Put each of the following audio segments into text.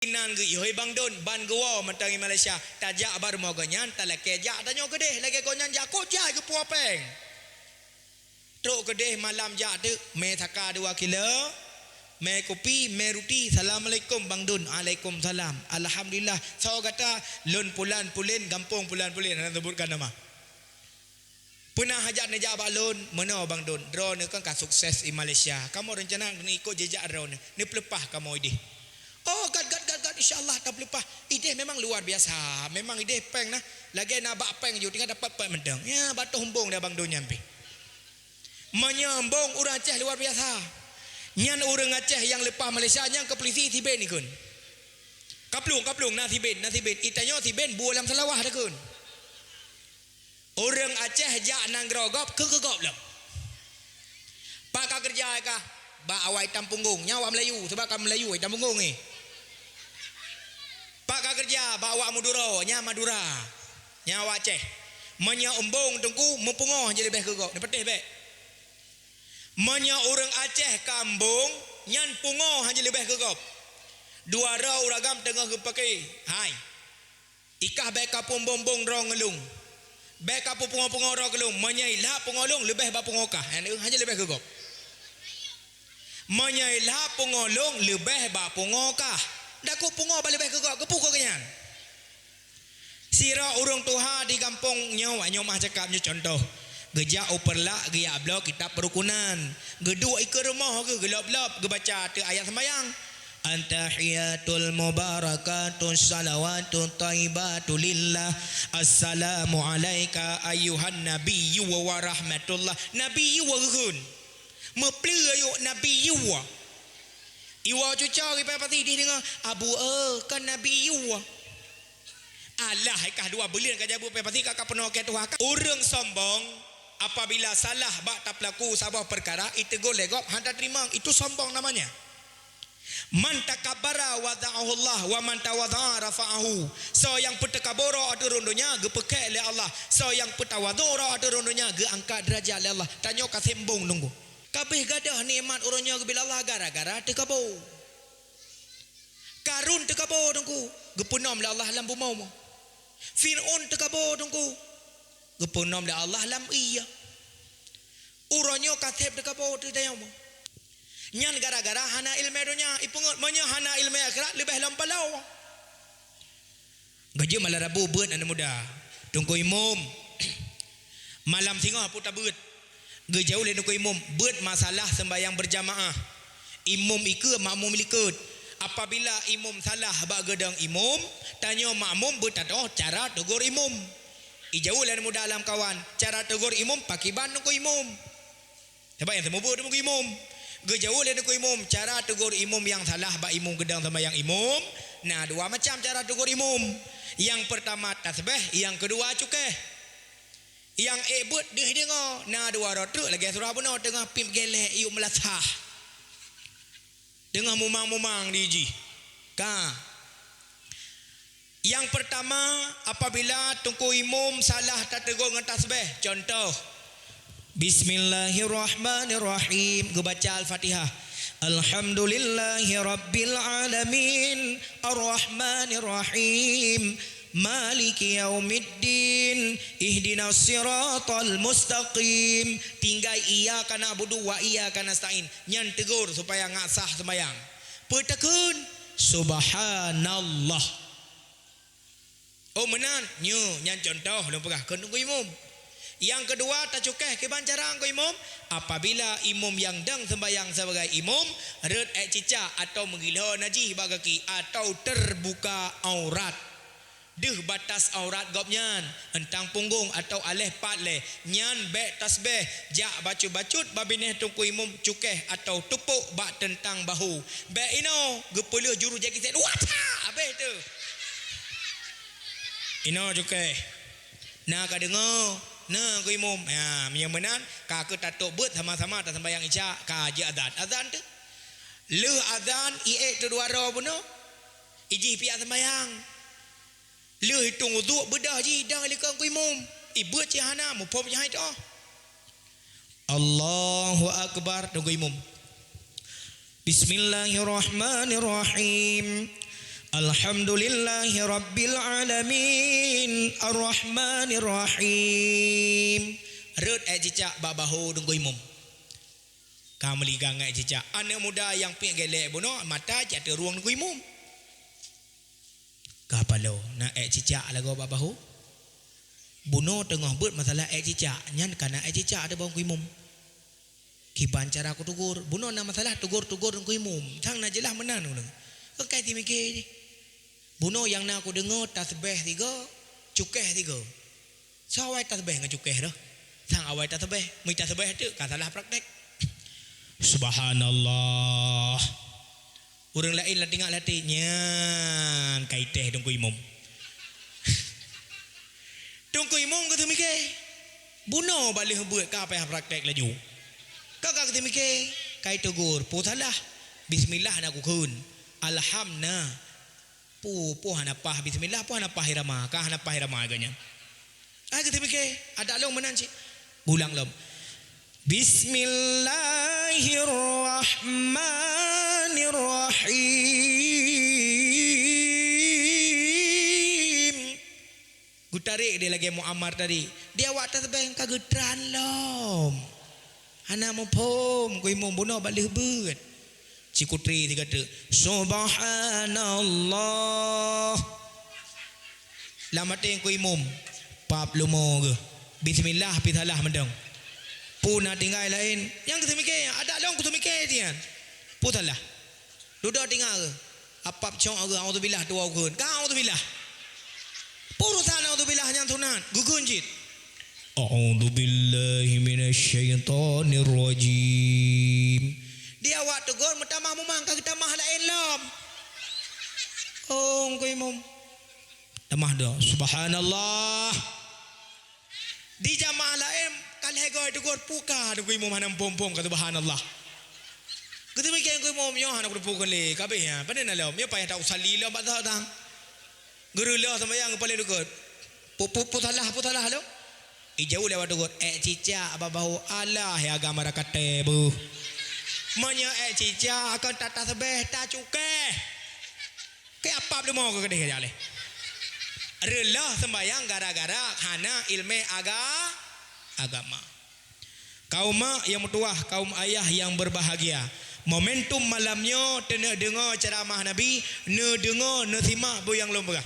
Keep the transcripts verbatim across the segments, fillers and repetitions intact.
Inan geuihoe Bang Don, ban geuwoe mantong i Malaysia. Tajak bak rumoh gobnyan, talakée jak tanyoe keudeh, lagée gobnyan jak kok jai geupuwoe péng. Trok keudeh malam jak teuk, mé saka dua kilo, mé kupi, mé ruti. "Assalamualaikum Bang Don." "Waalaikumsalam." "Alhamdulillah. Soe gata?" "Lôn pulan pulen, gampông pulan pulen." Hana seubutkan nama. "Peuna hajat neujak bak lôn?" "Meunoe Bang Don, droeneuh kan ka sukses i Malaysia. Kamoe reuncana neuikot jejak droeneuh, neupeuleupah kamoe ideh." "Oh, gat, gat, gat, gat, insya Allah tapeuleupah. Ideh memang luar biasa. Memang ideh péng na, lagée na bak péng ju, tinggai dapat péng mantong." Ya, bak toh embong di Bang Don nyan pih. Meunyoe embong ureuëng Aceh luar biasa. Nyan ureuëng Aceh nyang leupah Malaysia nyan keu peulisi siben ikheun. Kaplong, kaplong, na siben, na siben. Itanyoe siben buet lam seulawah takheun. Ureuëng Aceh jak nanggroe gob keu keu gob lom. "Pat kakeureuja kah?" "Bak awak itam punggong." Nyan awak Meulayu, sabab ka Meulayu itam punggong nyoe. "Pat kakeureuja?" "Bak awak Madura." Nyan Madura. Nyan awak Aceh. Meunyoe embong teungku, meupungoh hana leubeh keu gob. Neupatéh bék. Meunyoe ureuëng Aceh ka embong, nyan pungoh hana leubeh keu gob. Dua droe ureuëng agam teungoh geupaké. "Hai, ikah bék ka peumbong-bong droe ngon lôn. Bék ka peupungoh-pungoh droe keu lôn. Meunyoe ilhak pungoh lôn, leubeh bak pungoh kah." Nyan hana leubeh keu gob. "Meunyoe ilhak pungoh lôn, leubeh bak pungoh kah." Dakot pungoh bak leubeh keu gob, geupeu keu nyan. Sidroe ureuëng tuha di gampông nyoe, nyoe mah cakap nyoe contoh. Geujak u Peureulak, geujak bloe kitab peurukunan. Geuduek ikeue rumoh geuh, geulop-lop, geubaca ateueh ayat seumayang. "At-tahiyatul mubarakatus salawatut thayyibatu lillah. Assalamu alaika ayyuhan nabiyyu wa rahmatullah." Nabiyyu wa geukheun. Meupleue ayok nabiyyu wa. Iwoe cucoe geupeue pati dih deungoe, "Abu, eh, kan nabiyyu wa." Alah, ikah dua buleuen ka jabu pih pati ka, ka peunoh keu tuha ka. Ureuëng sombong, apabila salah bak tapeulaku saboh peukara, iteugor lé gob hana teurimong, itu sombong namanya. "Man takabbara wada'ahu Allah, wa man tawadha'a rafa'ahu." Soe nyang peuteukabô droe ateueh rhueng donya, geupeukhém lé Allah. Soe nyang peutawadhu droe ateueh rhueng donya, geuangkat deurajat lé Allah. Tanyoe ka sombong teungku. Ka abéh gadôh nikmat uroe nyoe geubri lé Allah gara-gara teukabô. Karun teukabô teungku, geupeunom lé Allah lam bumoe. Fir'aun teukabô teungku, geupeunom lé Allah lam ié. Uroe nyoe ka seb teukabô teuh tanyoe. Nyan gara-gara hana iéleumé donya, ipeungeut meunyoe hana iéleumé akhirat leubeh lom paloe. Geujeuet malam Rabu beuet aneuk muda. Teungku Imum. Malam singoh peue tabeuet. Geujaweueb lé Teungku Imum, beuet masalah seumbahyang beurjamaah. Imum ikeue, makmum likot. Apabila imum salah bak geudong imum, tanyoe makmum beutatoh cara teugor imum. Ijaweueb lé aneuk muda lam kawan, cara teugor imum pakiban Teungku Imum. Sabab nyang seumeubeuet Teungku Imum. Geujaweueb lé Teungku Imum, cara teugor imum nyang salah bak imum geudong seumbahyang imum, na dua macam cara teugor imum. Nyang peurtama tasbeh, nyang keudua cukéh. Nyang ék beuet deuh deungoe, na dua droe treuk lagée surah bunoe teungoh pip gelek yub meulasah. Teungoh mumang-mumang di jih. Ka. Nyang peurtama, apabila Teungku Imum salah tateugor ngon tasbeh, contoh, Bismillahirrahmanirrahim, geubaca Al-Fatihah. Alhamdulillahirabbil alamin, arrahmanirrahim, maliki yaumiddin, ihdinas siratal mustaqim. Tinggai iyyaka na'budu wa iyyaka nasta'in. Nyan teugor supaya ngat sah seumbahyang. Peutakheun, subhanallah. Oh, meunan, nyoe nyan contoh lôn peugah keu Teungku Imum. Nyang keudua, tacukéh kiban cara Teungku Imum, apabila imum nyang dong seumbahyang sibagai imum rhot ék cicak atawa meugiloe najih bak gaki atawa teubuka aurat. Deuh batas aurat gobnyan, euntang punggong atawa aléh pat lé, nyan bék tasbeh, jak bacut-bacut bak binéh Teungku Imum cukéh atawa teupok bak teuntang bahu. Bék inoe, geupeuleueh juru Jackie Chan, wata! Abéh teuh. Inoe cukéh. Na ka deungoe, na Teungku Imum. Ya, meunyoe meunan, ka keuh tatôb beuet sama-sama taseumbahyang Isya, ka jeuet azan. Azan teuh. Lheueh azan, iék teudua droe bunoe, ijih piyak seumbahyang. Lheueh itong uduk, beudôh jih dang likot Teungku Imum. Ibeuet cit hana, muphom jih hai toh. Allahu Akbar, Teungku Imum. Bismillahirrahmanirrahim. Alhamdulillahirabbil alamin, arrahmanirrahim. Rhot èk cicak bak bahô Teungku Imum. Ka meuligang èk cicak. Aneuk muda nyang piep geulék bunoe, mata jak teurueng Teungku Imum. Ka paloe, na èk cicak lagoe bak bahô. Bunoe teungoh beuet masalah èk cicak, nyan ka na èk cicak ateueh bak Teungku Imum. Kiban cara kutegur, bunoe na masalah tegur-tegur Teungku Imum. Sang na jeulaih meunan ureueng. Keu kai teumike jih. Bunoe nyang na kudeungoe tasbeh sigoe, cukéh sigoe. Soe awai tasbeh ngon cukéh roh? Sang awai tasbeh, meu tasbeh teuk ka salah praktek. Subhanallah. Ureueng laén lam teungoh latih nyan kai teh Teungku Imum. Teungku Imum geuteumike. Bunoe bak lheueh beuet ka payah praktek laju. Ka ka geuteumike, kai tegur, peue salah? Bismillah na kukheun. Alham na. Peue, peue hana paih bismillah, peue hana paih irama, ka hana paih irama geuh nyan. Ai geuteumike, adak lôn meunan cit. Ulang lom. Bismillahirrahmanirrahim. Geutarek deh lagèe Muammar tadi. Di awak tasbeh ka geutran lom. Hana muphom, Teungku Imum bunoe bak lheueh beuet. Sikutri sigoe teuk, "Subhanallah." Lam até Teungku Imum, pap leumo geuh. Bismillah pih salah mantong. Peue na tinggai laén? Nyang geuteumike, adak lôn kuteumike nyan. Peue salah? Dudoe teungoh geuh. Apap cok geuh, "Auzubillah," tuwoe kheun. Ka auzubillah. Peue urusan auzubillah nyan sunat? Geukheun cit. "A'udzubillahi minasyaitonirrajim." Di awak tegur meutamah mumang ka geutamah laén lom. Oh, Teungku Imum. Tamah dah. Subhanallah. Di jamaah laén ka lhèe goe tegur puka Teungku Imum hana muphom-phom ka subhanallah. Geuteumike Teungku Imum nyoe hana kuteupeu keu lé, ka abéh nyan. Pane na lom, nyoe payah ta usalli lom bak saat tang. Geureulôh seumayang paléng deukot. Pu-, pu-, peue salah, peue salah lom? Ijaweueb lé awak tegur, "Èk cicak bak bahô." Alah, ya agama rakaté beuh. Meunyoe èk cicak kon tatasbeh, tacukéh. Keu apap leumo keu keudeh jak lé. Reulôh seumbayang gara-gara hana ileumèe aga-, agama. Kaum mak nyang meutuwah, kaum ayah nyang berbahagia. Momentum malam nyoe teuneuk deungoe ceuramah Nabi, neudeungoe, neusimak peue nyang lôn peugah.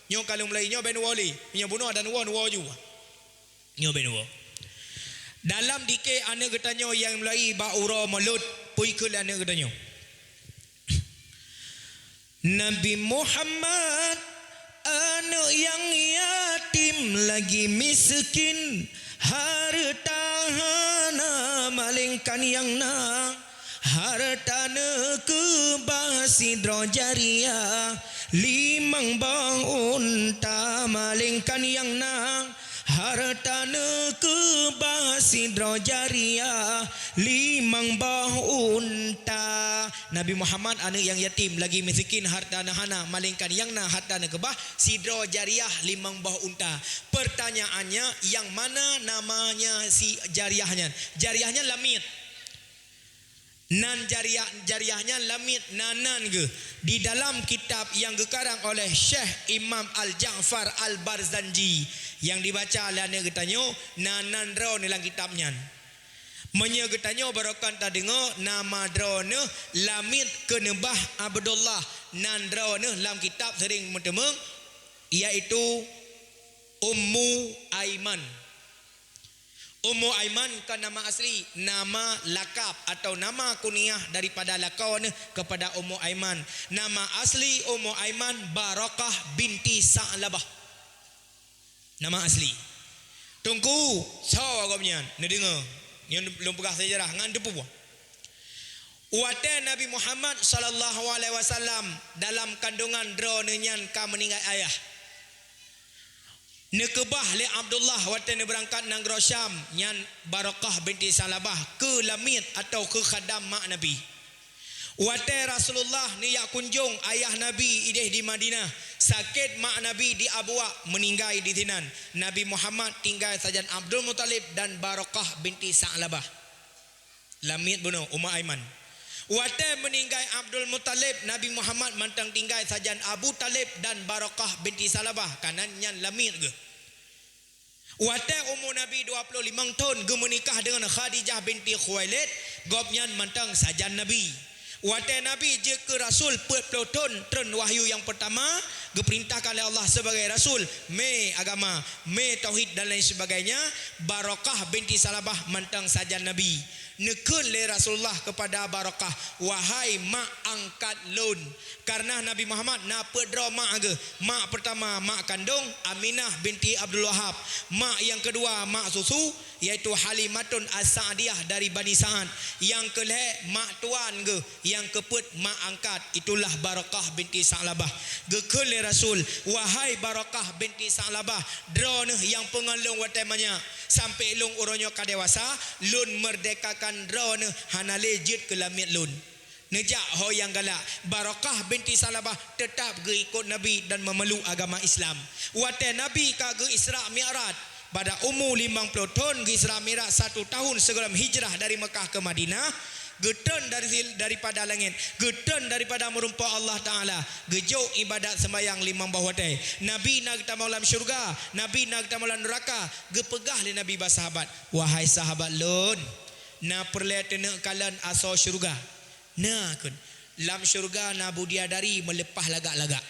Nyoe ka lôn mulai, nyoe bèk neuwoe lé. Nyoe bunoe dan woe, neuwoe ju. Nyoe bèk neuwoe. Dalam dikée aneuk geutanyoe nyang mulai bak uroe Maulud, peue kheun lé aneuk geutanyoe. Nabi Muhammad, aneuk nyang yatim lagi miskin, hareuta hana malengkan nyang na, hareuta neukeubah sidroe jariah, limong boh unta malengkan nyang na, hareuta neukeubah sidroe jariah, limong boh unta. Nabi Muhammad aneuk nyang yatim, lagi miskin, hareuta na hana, malengkan nyang na hareuta neukeubah sidroe jariah limong boh unta. Pertanyaannya, nyang mana namanya si jariah nyan? Jariah nyan lamiet. Nan jariah, jariah nyan lamiet nan-nan geuh di dalam kitab nyang geukarang oleh Syekh Imam Al-Ja'far Al-Barzanji nyang dibaca lé aneuk geutanyoe, nan-nan droeneuh lam kitab nyan. Meunyoe geutanyoe barokon tadeungoe nama droeneuh lamiet keuneubah Abdullah, nan droeneuh lam kitab seuring meuteumeung, yaitu Ummu Aiman. Ummu Aiman kon nama asli, nama lakab atau nama kunyah daripada lakoe neuh kepada Ummu Aiman. Nama asli Ummu Aiman Barakah binti Sa'labah. Nama asli. Teungku, soe gobnyan? Neudeungoe. Nyoe lôn peugah seujarah ngon teupeue. Watée Nabi Muhammad sallallahu alaihi wasallam dalam kandungan droeneuh nyan ka meuninggai ayah. Neukeubah lé Abdullah watée neubeurangkat nanggroe Syam, nyan Barakah binti Salabah, keu lamiet atawa keu khadam mak Nabi. Watée Rasulullah neujak kunjong ayah Nabi idéh di Madinah, sakét mak Nabi di Abwa, meuninggai disinan. Nabi Muhammad tinggai sajan Abdul Muthalib dan Barakah binti Sa'labah. Lamiet bunoe, Ummu Aiman. Watée meuninggai Abdul Muthalib, Nabi Muhammad mantong tinggai sajan Abu Thalib dan Barakah binti Sa'labah, kanan nyan lamiet geuh. Watée umu Nabi dua ploh limong thon geumeunikah deungon Khadijah binti Khuwailid, gobnyan mantong sajan Nabi. Watée Nabi jeuet keu rasul peuet ploh thon, treun wahyu nyang peurtama, geupeurintahkan lé Allah sibagai rasul, mé agama, mé tauhid dan lain sebagainya, Barakah binti Sa'labah mantong sajan Nabi. Neukheun lé Rasulullah keupada Barakah, "Wahai mak angkat lôn." Kareuna Nabi Muhammad na peuet droe mak geuh. Mak peurtama, mak kandong, Aminah binti Abdul Wahab. Mak nyang keudua, mak susu, yaitu Halimatun As-Sa'diyah dari Bani Sa'ad. Nyang keulhée, mak tuan geuh. Nyang keupeuet, mak angkat, itulah Barakah binti Sa'labah. Geukheun lé Rasul, "Wahai Barakah binti Sa'labah, droeneuh nyang peungon lôn watée manyak, sampoe lôn uroe nyoe ka dewasa, lôn meurdekakan droeneuh hana lé jeuet keu lamiet lôn." Neujak ho nyang galak, Barakah binti Sa'labah teutab geuikot Nabi dan meumeuluk agama Islam. Watée Nabi ka geu-Isra Mi'raj, pada umu limong ploh thon, geu-Isra Mi'raj satu tahun sigohlom hijrah dari Mekah ke Madinah, geutreun dari, daripada langét, geutreun daripada meurumpok Allah Ta'ala, geujok ibadat seumbahyang limong boh watée. Nabi na geutamong lam syeuruga, Nabi na geutamong lam nuraka. Geupeugah lé Nabi bak sahabat, "Wahai sahabat lôn, na peureulée teuneuk kalon asoe syeuruga?" "Na," kheun. "Lam syeuruga na bidadari meuleupah lagak-lagak."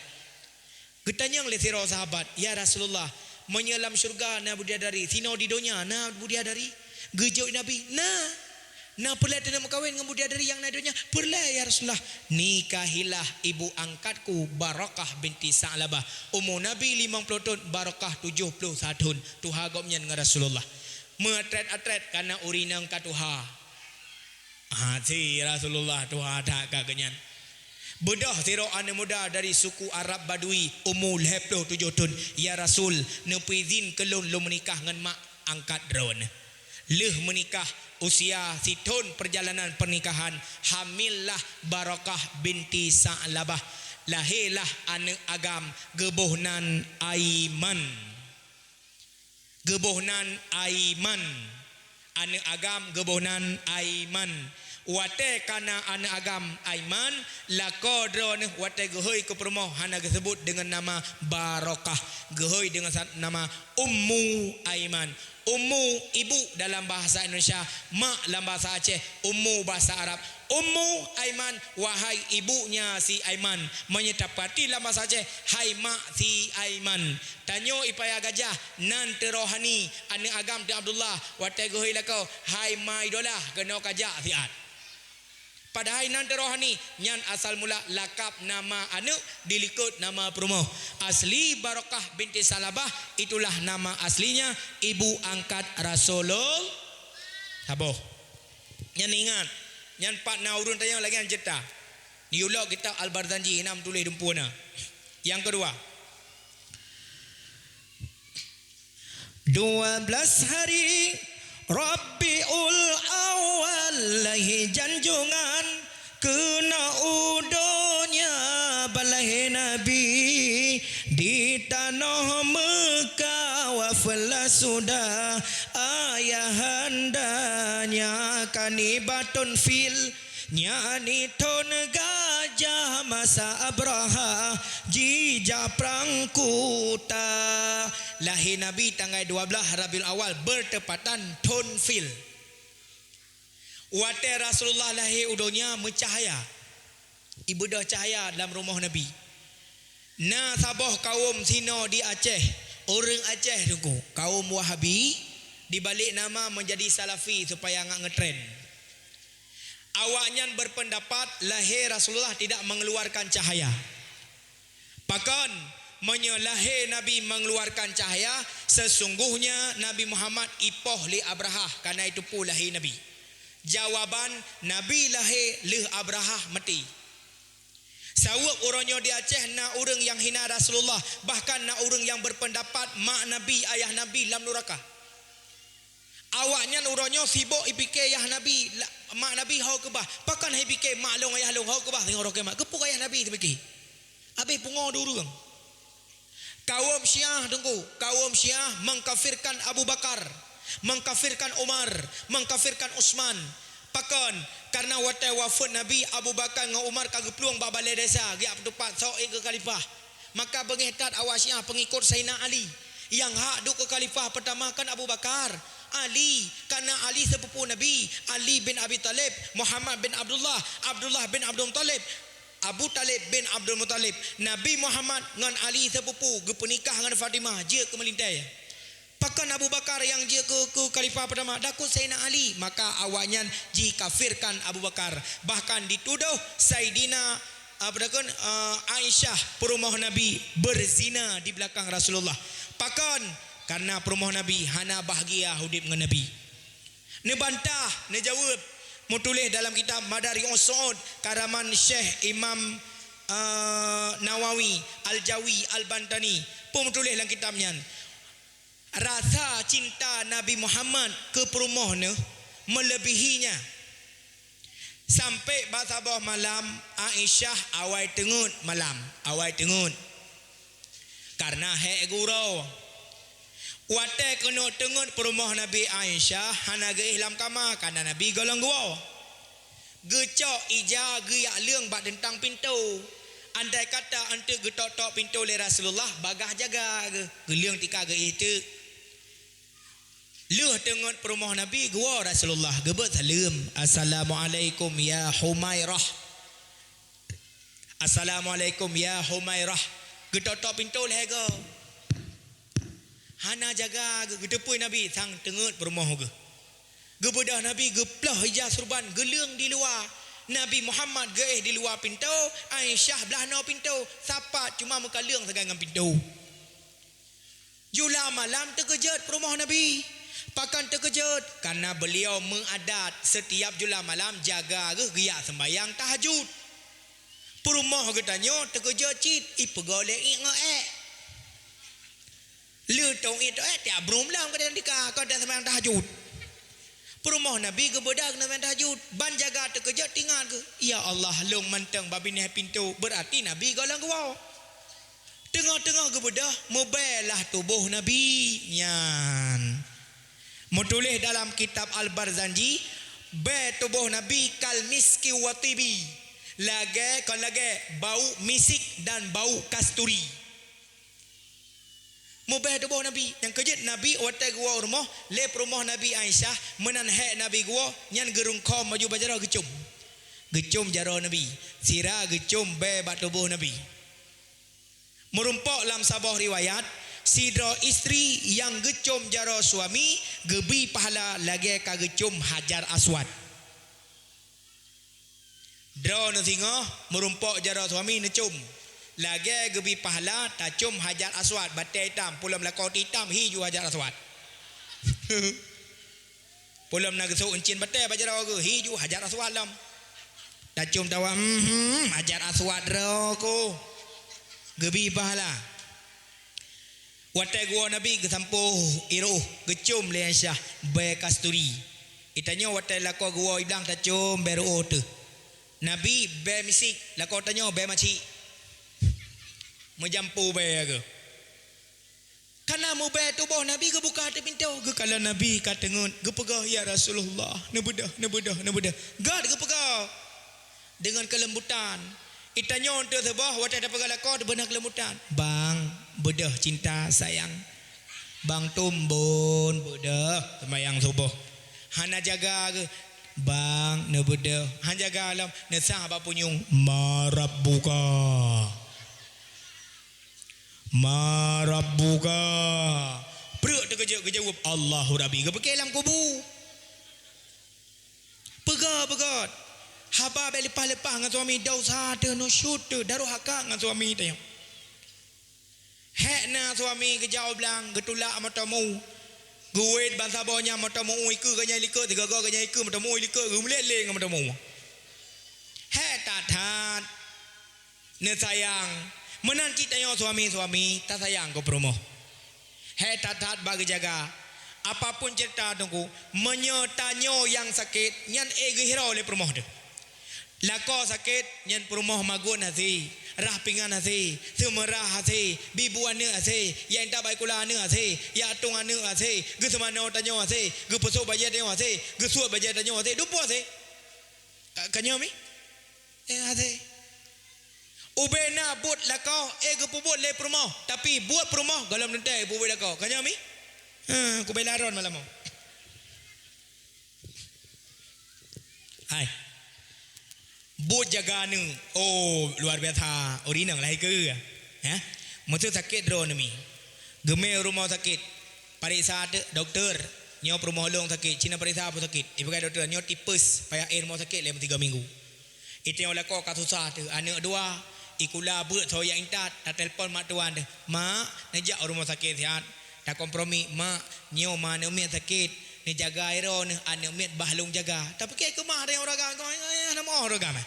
Geutanyong lé sidroe sahabat, "Ya Rasulullah, meunyoe lam syeuruga na bidadari, sinoe di donya na bidadari?" Geujaweueb Nabi, "Na." "Na peureulée teuneuk meukawen ngon bidadari nyang na di donya?" "Peureulée, ya Rasulullah." "Nikahilah ibu angkatku, Barakah binti Sa'labah." Umu Nabi limong ploh thon, Barakah tujoh ploh sa thon. Tuha gobnyan ngon Rasulullah. Meuatrét-atrét kareuna ureueng inong ka tuha. Hati Rasulullah tuha that ka geuhnyan. Beudôh sidroe aneuk muda dari suku Arab Badui, umu lhée ploh tujoh thon, "Ya Rasul, neupeuizin keu lôn, lôn meunikah ngon mak angkat droeneuh." Lheueh meunikah, usia sithon peurjalanan peurnikahan, hamillah Barakah binti Sa'labah. Lahé lah aneuk agam, geuboh nan Aiman. Geuboh nan Aiman. Aneuk agam geuboh nan Aiman. Watée ka na aneuk agam Aiman, lakoe droeneuh watée geuhôi keu peurumoh hana geuseubut deungon nama Barakah. Geuhôi deungon sa-, nama Ummu Aiman. Ummu, ibu dalam bahasa Indonesia, mak lam bahasa Aceh, ummu bahasa Arab. Ummu Aiman, wahai ibunya si Aiman. Meunyoe tapeuhati lam bahasa Aceh, hai mak si Aiman. Tanyoe i Paya Gajah, nan teuh Rohani, aneuk agam teuh Abdullah, watée geuhôi lakoe, hai ma idolah, keunoe kajak siat. Padahai nan teuh Rohani, nyan asal mula lakab nama aneuk dilikot nama peurumoh. Asli Barakah binti Sa'labah, itulah nama aslinya ibu angkat Rasulul-, saboh. Nyan ingat, nyan pat na ureueng tanyong lagée nyan ceurita. Di ulok kitab Al-Barzanji, na meutuléh dumpeue na. Nyang keudua, dua belas hari Rabiul Awal lahé janjongan, keunoe u donya ban lahé Nabi. Di tanoh Meukah wafeuet lah sudah ayahandanya, ka nibak thon fil, nyan thon gajah masa Abrahah jijak prang kuta. Lahé Nabi tanggai dua blaih Rabiul Awal, beuteumpatan thon fil. Watée Rasulullah lahé u donya meucahya, ibeudôh cahya lam rumoh Nabi. Na saboh kawöm sinoe di Aceh, ureuëng Aceh teungku, kawöm Wahabi, dibalik nama menjadi Salafi supaya ngat ngetren. Awaknyan berpendapat lahé Rasulullah tidak mengeluarkan cahaya. Pakon, meunyoe lahé Nabi mengeluarkan cahaya, sesungguhnya Nabi Muhammad ipoh lé Abrahah kana itupeue lahé Nabi. Jawaban, Nabi lahé lheueh Abrahah maté. Saweueb uroe nyoe di Aceh na ureuëng nyang hina Rasulullah, bahkan na ureuëng nyang berpendapat mak Nabi, ayah Nabi lam nuraka. Awaknyan uroe nyoe sibok ipike yah Nabi, la-, mak Nabi ho keubah. Pakon hai pike mak lôn ayah lôn ho keubah singoh roh kiamat? Keupeue ayah Nabi teupike? Abéh pungo di ureuëng. Kawöm Syiah teungku, kawöm Syiah mengkafirkan Abu Bakar, mengkafirkan Umar, mengkafirkan Utsman. Pakon? Kareuna watée wafeuet Nabi, Abu Bakar ngon Umar ka geuplueng bak balée desya, geujak peutupat soe keu khalifah. Maka beungéh that awak Syiah peungikot Saidina Ali. Nyang hak duek keu khalifah peutama kan Abu Bakar. Ali, kareuna Ali seupupu Nabi, Ali bin Abi Thalib, Muhammad bin Abdullah, Abdullah bin Abdul Muthalib, Abu Thalib bin Abdul Muthalib. Nabi Muhammad ngon Ali seupupu geupeunikah ngon Fatimah jeuet keu meulintée. Pakon Abu Bakar nyang jeuet keu, keu khalifah peutama, dakot Saidina Ali, maka awaknyan jikafirkan Abu Bakar. Bahkan ditudoh Saidina, apa dakon, eh, Aisyah, peurumoh Nabi, berzina di belakang Rasulullah. Pakon? Kareuna peurumoh Nabi hana bahgia udeb ngon Nabi. Neubantah, neujaweueb, meutuléh dalam kitab Madarius Su'ud, karangan Syekh Imam, eh, Nawawi Al-Jawi Al-Bantani, peue meutuléh lam kitab nyan. Rasa cinta Nabi Muhammad keu peurumoh neuh meuleubihi nyan. Sampoe bak saboh malam, Aisyah awai teungeut malam, awai teungeut. Kareuna hék geuroe. Watée keuneuk teungeut peurumoh Nabi, Aisyah hana geuéh lam kama, kareuna Nabi goh lom geuwoe. Geucok ija geujak leueng bak teuntang pintoe. Andai kata eunteuk geutok-tok pintoe lé Rasulullah, bagaih jaga geuh, geuleueng tika geuéh teuk. Lheueh teungeut peurumoh Nabi, geuwoe Rasulullah, geubeuet saleuem, "Assalamualaikum ya Humairah. Assalamualaikum ya Humairah." Geutok-tok pintoe lhée goe. Hana jaga geuh, geuteupue Nabi sang teungeut peurumoh geuh. Geubeudôh Nabi, geuploh ija surban, geuleueng di luwa. Nabi Muhammad geuéh di luwa pintoe, Aisyah blaih noe pintoe, sapat cuma meukaleueng sagai ngon pintoe. Jula malam teukeujot peurumoh Nabi. Pakon teukeujot? Kareuna beuliau meuadat seutiap jula malam jaga geuh geujak seumbahyang tahajud. Peurumoh geutanyoe teukeujot cit, ipeugah lé iék ngon ék. Lheueh tong iék tong ék, tiap breuem lom ka dan tika, ka dan seumbahyang tahajud. Peurumoh Nabi geubeudôh keuneuk seumbahyang tahajud, ban jaga teukeujot teuingat geuh, "Ya Allah, lôn mantong bak binéh pintoe, beurati Nabi goh lom geuwoe." Teungoh-teungoh geubeudôh, meubèe lah tuboh Nabi nyan. Meutuléh dalam kitab Al-Barzanji, bèe tuboh Nabi kal miski wa tibi, lagèe, kon lagèe, bau misik dan bau kasturi. Meubèe tuboh Nabi. Nyang keujeuet Nabi watèe geuwoe u rumoh, lé peurumoh Nabi Aisyah, meunan hék Nabi geuwoe, nyan geurungkhom baju bak jaroe geucôm. Geucôm jaroe Nabi, sira geucôm bèe bak tuboh Nabi. Meurumpok lam saboh riwayat, sidroe istri nyang geucôm jaroe suami geubri pahala lagèe ka geucôm Hajar Aswad. Droeneuh singoh meurumpok jaroe suami neucôm, lagèe geubri pahala tacôm Hajar Aswad, batèe itam, peulom lakoe itam, hi ju Hajar Aswad. Peulom na geusôk euncien batèe bak jaroe geuh, hi ju Hajar Aswad lom. Tacôm tawa, "Hmm, Hajar Aswad droe ku." Geubri pahala. Watèe geuwoe Nabi geusampôh ié reuôh, geucôm lé Aisyah bèe kasturi. Geutanyoe watèe lakoe geuwoe iblang tacôm bèe reuôh teuh. Nabi bèe misik, lakoe tanyoe bèe macik. Meujampu bèe geuh. Ka na meubèe tuboh Nabi geubuka ateueh pintoe, geukalon Nabi ka teungeut, geupeugah, "Ya Rasulullah, neubeudôh, neubeudôh, neubeudôh." Gèt geupeugah deungon keulembutan. Geutanyoe teuh saboh watèe tapeugah lakoe teuh beuna keulembutan. "Bang, beudôh cinta sayang. Bang Tumbon beudôh seumayang suboh. Hana jaga geuh. Bang, neubeudôh. Han jaga lom, neusah bak punyueng. Ma rabbuka?" "Ma rabbuka?" Preuk teukeujot geujaweueb, "Allahu Rabbi." Geupike lam kubu. Peugah, peugah. Haba bèk leupah-leupah ngon suami, desya teuh, nusyut teuh, daruhaka ngon suami tanyoe. Hék na suami geujak u blang, geutulak meuteumèe. Geuwét bansaboh nyan meuteumèe, ikeue geuh nyan likot, sigoe-goe geuh nyan ikeue meuteumèe likot, geumeulet lé ngon meuteumèe. Hék that-that. Neusayang. Meunan cit tanyoe suami-suami, tasayang keu peurumoh. Hék that-that bak geujaga. Apapun ceurita Teungku, meunyoe tanyoe nyang sakét, nyan ék geuhiro lé peurumoh teuh. Lakoe sakét, nyan peurumoh magun hasé, rah pingan hasé, seumeurah hasé, bi bu aneuk hasé, jak intat bak sikula aneuk hasé, jak tueng aneuk hasé, geuseumanoe tanyoe hasé, geupeusôk bajèe tanyoe hasé, geusuet bajèe tanyoe hasé, dumpeue hasé. Ka, ka nyoe mi? Eh, até. Ubena buet lakoe, eh, geupeubuet lé peurumoh, tapi buet peurumoh gohlom teuntée peubuet lakoe. Ka nyoe mi? Ha, kubela ron malam nyoe. Hai. Buet jaga aneuk. Oh, luar biasa. Ureueng inong lahé keu. Ha? Meuseu sakét droe nyoe mi. Geumé rumoh sakét. Pareksa teuk dokto. Nyoe peurumoh lôn sakét. Cina pareksa peue sakét. Ipeugah dokto, nyoe tipes. Payah éh rumoh sakét lé tiga minggu. Iteungoh lakoe ka susah teuh, aneuk dua, ikula beuet soe nyang intat, tatelpon mak tuan teuh, "Mak, neujak u rumoh sakét siat." Takompromi, "Mak, nyoe ma aneuk miet sakét, neujaga droeneuh, aneuk miet bah lôn jaga." Tapike keumah ata nyang ureueng agam, "Ayah, na meu'oh ureueng agam, eh?"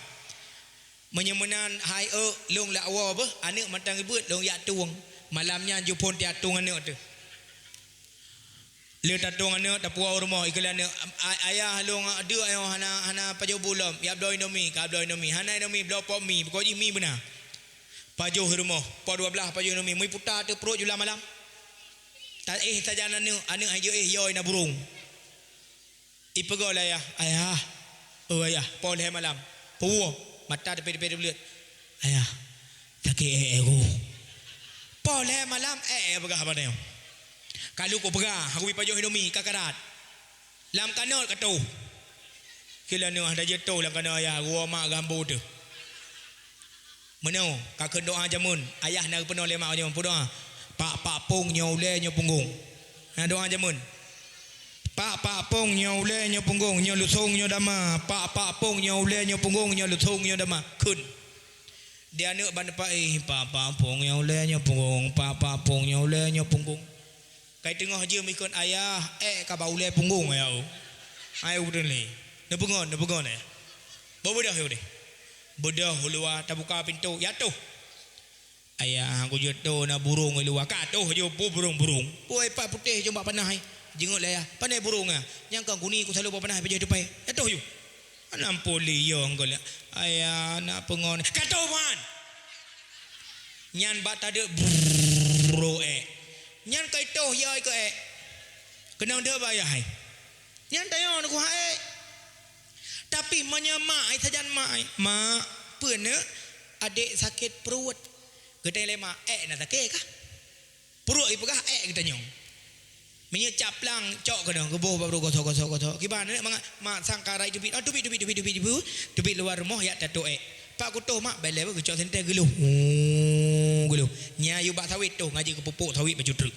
Meunyoe meunan, hai eu, lôn lak woe beuh, aneuk mantong ibeuet, lôn jak tueng. Malam nyan jiphon tiak tueng aneuk teuh. Lheueh tatueng aneuk, tapuwoe u rumoh, ikheun lé aneuk, "Ay-, ayah lôn deuk nyoe hana, hana pajoh bu lom, jak bloe indomie, ka bloe indomie, hana indomie, bloe pot mi, pokok jih mi beuna." Pajoh u rumoh, poh dua blaih pajoh indomie, meuputa teuk pruet jula malam. Ta-, éh sajan aneuk, aneuk han jiéh, yoe na burông. Ipeugah lé ayah, "Ayah, oh ayah, poh lhée malam." Puwoe, mata teupée-teupée teubleuet. "Ayah, sakét ék-ék ku." Poh lhée malam, ék-ék peugah bak nyoe. Ka lheueh kupeugah, aku bi pajoh indomie, ka karat. Lam kanot ka toh. Keu lheueh nyoe hana jeuet toh lam kanot ayah, ruwah mak geuhambo teuh. Meunoe, ka kheun doa jameun, ayah na geupeunoh lé mak jameun, peue doa? "Pak, pak pong nyoe ulée nyoe punggong." Na doa jameun. "Pak, pak pong nyoe ulée nyoe punggong, nyoe lusong nyoe dama. Pak, pak pong nyoe ulée nyoe punggong, nyoe lusong nyoe dama." Kheun. Di aneuk ban teumpat, "Eh, pak, pak pong nyoe ulée nyoe punggong, pak, pak pong nyoe ulée nyoe punggong." Kai teungoh jeuem ikheun, "Ayah, ék ka bak ulée punggong, ayah." Hai udeueng lé. Neupeungon, neupeungon, eh. Beubeudôh, ya udeh. Beudôh u luwa, tabuka pintoe, ya toh. "Ayah, aku jeuet toh na burông i luwa." Ka toh jeuet, peue burông-burông. Peue ipat putéh jeuet bak panah, eh. Jingeut lé ayah, "Pane burông, ah?" "Nyang ka guni ku saloe bak panah, pajoh teupée." Ya toh jeuet. Anang poli yo enggol. "Ayah, nak peungon." Ka toh ban. Nyan bak tadeuk brrrr ék. Nyan ka itoh ya ikeu ék. Keunong deuh bak ayah hai. Nyan tanyoe neuku hai. Tapi meunyoe mak ai sajan mak ai. "Mak, peue neuk?" "Adek sakét pruet." Geutanyong lé mak, "Ék na sakét kah?" Pruet ipeugah ék geutanyong. Meunyoe caplang cok keudong geuboh bak pruet gosok, gosok, gosok. Kiban neuk mangat mak sangkarai teubiet. Oh, teubiet, teubiet, teubiet, teubiet, teubiet, teubiet luwa rumoh yak tatoh ék. Pak kutoh mak, bèk lé geucok sentée geuluh. Huu, geuluh. Nya yue bak sawét toh ngaji geupupuk sawét baju treuk.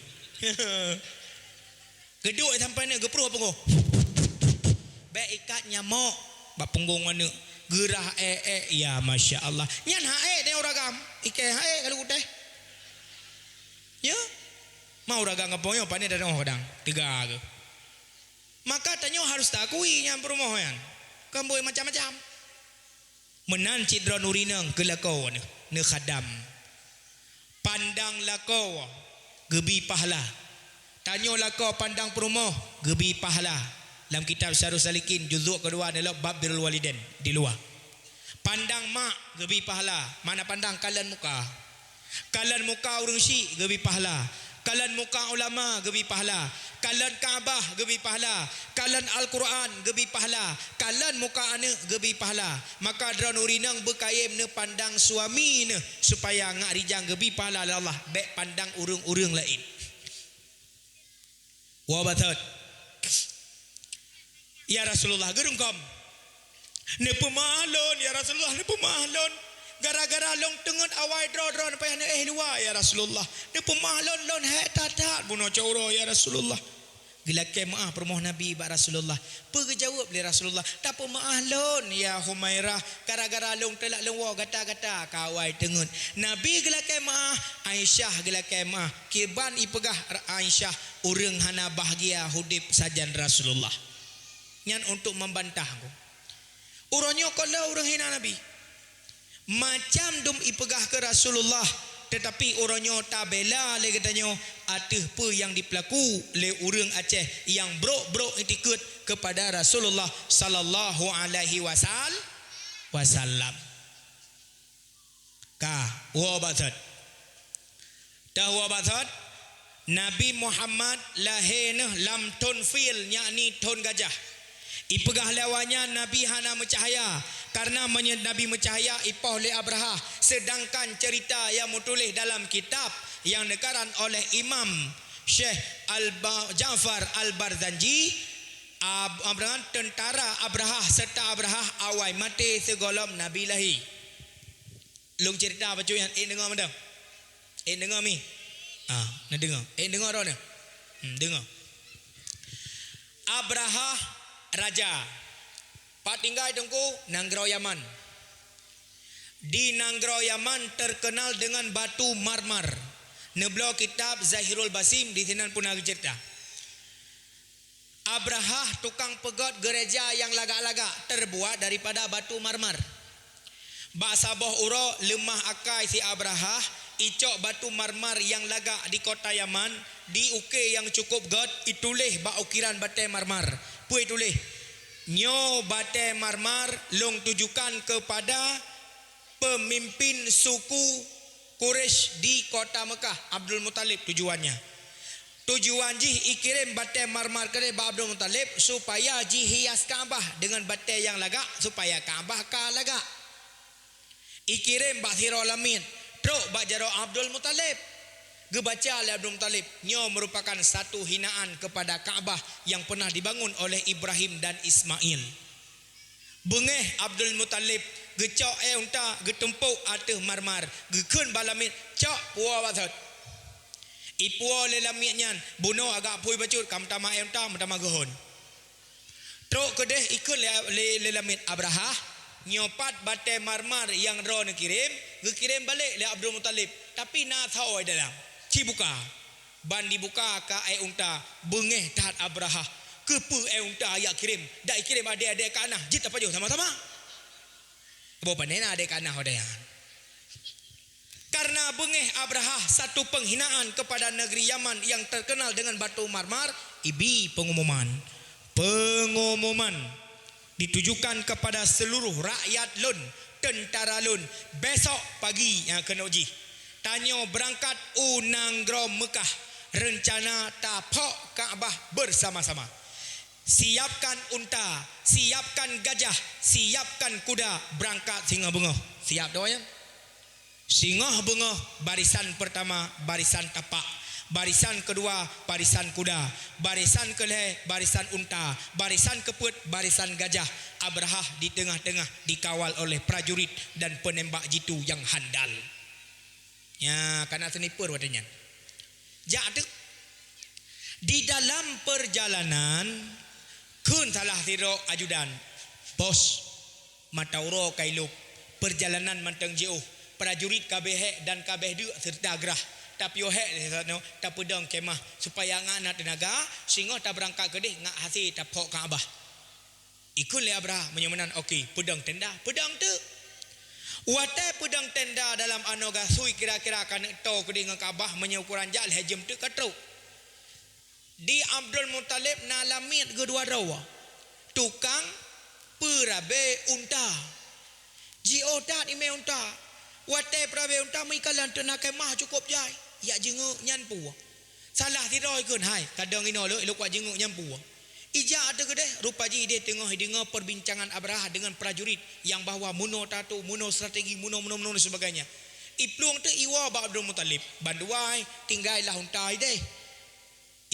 Geuduek sampai neuk geuproh punggong. Bèk ikat nyamok bak punggong aneuk. Geurah ék-ék, ya masya Allah. Nyan hak ék teuh uragam. Ikée hak ék kalu kutéh. Ya. Ma uragam gampông nyoe pane tanoh kadang. Teuga geuh. Maka tanyoe harus taakui nyan peurumoh nyan. Kon buet macam-macam. Meunan cit droe nuri nang keu lakoe neuh, neukhadam. Pandang lakoe geubi pahala. Tanyoe lakoe pandang peurumoh geubi pahala. Lam kitab Syarul Salikin juzuk keudua neulok bab birrul walidain di luwa. Pandang mak geubi pahala, makna pandang kalon muka. Kalon muka ureueng syik geubi pahala. Kalon muka ulama geubi pahala. Kalon Ka'bah geubi pahala. Kalon Al-Quran geubi pahala. Kalon muka aneuk geubi pahala. Maka droe nuri nang beukayém neupandang suami neuh supaya ngat rijang geubi pahala lé Allah, bèk pandang ureueng-ureueng laén. Woe batot. Ya Rasulullah, geurungkom. Neupeumah lôn, ya Rasulullah, neupeumah lôn. Gara-gara lôn teungeut awai droe-droe payah neuéh luwa, ya Rasulullah. Neupeumah lôn, lôn hék that-that bunoe cot uroe, ya Rasulullah. Geulakée meuáh peurumoh Nabi bak Rasulullah. Peue geujaweueb lé Rasulullah? Tapeumeuáh lôn, ya Humairah, gara-gara lôn teulak lôn woe gata-gata ka awai teungeut. Nabi geulakée meuáh, Aisyah geulakée meuáh. Kiban ipeugah Aisyah, ureueng hana bahgia udeb sajan Rasulullah. Nyan untuk membantah ku. Uroe nyoe kon lé ureueng hina Nabi. Macam dum ipeugah keu Rasulullah, teutapi uroe nyoe tabela lé geutanyoe ateueh peue nyang jipeulaku lé ureueng Aceh nyang brok-brok itikeue keupada Rasulullah sallallahu alaihi wasal-, wasallam. Ka, woe batot. Teuh woe batot, Nabi Muhammad lahé neuh lam thon fil, yakni thon gajah. Ipeugah lé awaknyan Nabi hana meucahya, Karena meunyoe Nabi meucahya ipoh lé Abrahah, sedangkan cerita nyang meutuléh dalam kitab nyang neukaran oleh Imam Syekh Al-Ba-, Ja'far Al-Barzanji, Ab-, Abrahah, tentara Abrahah serta Abrahah awai maté sigohlom Nabi lahé. Lôn cerita bacut nyan, ék deungoe mantong? Ék deungoe mi? Ah, na deungoe. Ék deungoe droeneuh? Hmm, deungoe. Abrahah raja. Pat tinggai teungku? Nanggroe Yaman. Di nanggroe Yaman terkenal dengan batu marmar. Neubloe kitab Zahirul Basim, di sinan pun na geucerita. Abrahah tukang peugöt gereja nyang lagak-lagak terbuat daripada batu marmar. Bak saboh uroe leumah akai si Abrahah, icok batu marmar nyang lagak di kota Yaman, di ukée nyang cukup göt, ituléh bak ukiran batée marmar. Peue ituléh? "Nyoe batée marmar lôn tujukan keupada peumimpin suku Quraisy di kota Meukah, Abdul Muthalib tujuannya. Tujuan jih ikirém batée marmar keudeh bak Abdul Muthalib supaya jihias Ka'bah deungon batée nyang lagak supaya Ka'bah ka lagak. Ikirém bak sidroe lamiet, trok bak jaroe Abdul Muthalib." Geubaca lé Abdul Muthalib, "Nyoe merupakan satu hinaan kepada Ka'bah yang pernah dibangun oleh Ibrahim dan Ismail." Beungéh Abdul Muthalib, geucok ék unta, geutumpok ateueh marmar, geukheun bak lamiet, "Cok, puwoe bak sot." Ipuwoe lé lamiet nyan, bunoe agak phui bacut, ka meutamah ék unta, meutamah geuhon. Trok keudeh ikheun lé, lé, lé lamiet, "Abrahah, nyoe pat batée marmar nyang droeneuh kirém?" Geukirém balek lé Abdul Muthalib, tapi na soe dalam. Ci buka. Ban dibuka ka ék unta, beungéh that Abrahah. "Keupeue ék unta jak kirém? Dak ikirém adée-adée keu hana, jeuet tapajoh sama-sama." Boh pane na adée keu hana ho dayah. Karena beungéh Abrahah satu penghinaan kepada negeri Yaman yang terkenal dengan batu marmar, ibi pengumuman. Pengumuman ditujukan kepada seluruh rakyat lôn, tentara lôn, besok pagi nyang keunoe jih, tanyoe beurangkat u nanggroe Meukah, reuncana taphok Ka'bah bersama-sama. Siapkan unta, siapkan gajah, siapkan kuda, beurangkat singoh beungoh. Siap doa nyan? Singoh beungoh, barisan pertama, barisan tapak. Barisan kedua, barisan kuda. Barisan keulhée, barisan unta. Barisan keupeuet, barisan gajah. Abrahah di tengah-tengah, dikawal oleh prajurit dan penembak jitu yang handal. Nya, kana sniper watée nyan. Jak teuk. Di dalam perjalanan, kheun salah sidroe ajudan, "Bos, mata uroe ka ilop, perjalanan mantong jiôh, prajurit ka béh hék dan ka béh deuk seureuta grah. Tapiôh hék lé sinoe, tapeudong kemah supaya ngat na teunaga, singoh tabeurangkat keudeh ngat hase taphok Ka'bah." Ikheun lé Abrahah, "Meunyoe meunan, oke, peudong tenda." Peudong teuk. Watée peudong tenda dalam anoe gasui kira-kira ka neuk toe keudeh ngon Ka'bah, meunyoe ukuran jak lhée jeuem teuk ka trok. Di Abdul Muthalib na lamiet geudua droe, tukang peurabe unta. Jiôh that imé unta. Watée peurabe unta meuikalan teuk na kemah cukôp jai. Jak jingeuk nyan peue? Salah sidroe ikheun, "Hai, kadang inoe lé, ilok kuat jingeuk nyan peue." Ijak ateueh keudeh, rupa jih ideh teungoh ideungoe perbincangan Abrahah deungon prajurit nyang bahwa meunoe tatu, meunoe strategi, meunoe, meunoe, meunoe dan sebagainya. Iplueng teuk iwoe bak Abdul Muthalib, "Bandua, tinggailah unta ideh."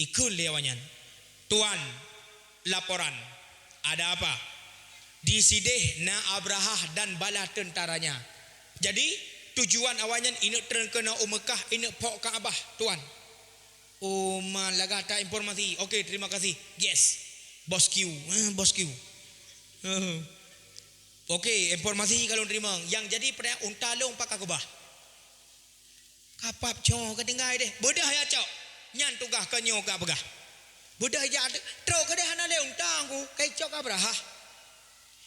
Ikheun lé awaknyan, "Tuan, laporan." "Ada apa?" "Di sideh na Abrahah dan bala tentaranya." "Jadi, tujuan awaknyan ineuk treun keunoe u Meukah, ineuk phok Ka'bah, Tuan?" "Oh man, lagak that informasi. Oke, terima kasih." "Yes, Bos Q." "Eh, Bos Q." "Eh. Oke, informasi ka lôn teurimong. Nyang jadi peurtanyaan, unta lôn pat ka keubah?" "Ka pap cok, ka tinggai deh." "Beudôh jak cok. Nyan tugaih keu nyoe ka peugah." Beudôh jak trok keudeh hana lé unta ku, ka icok Abrahah.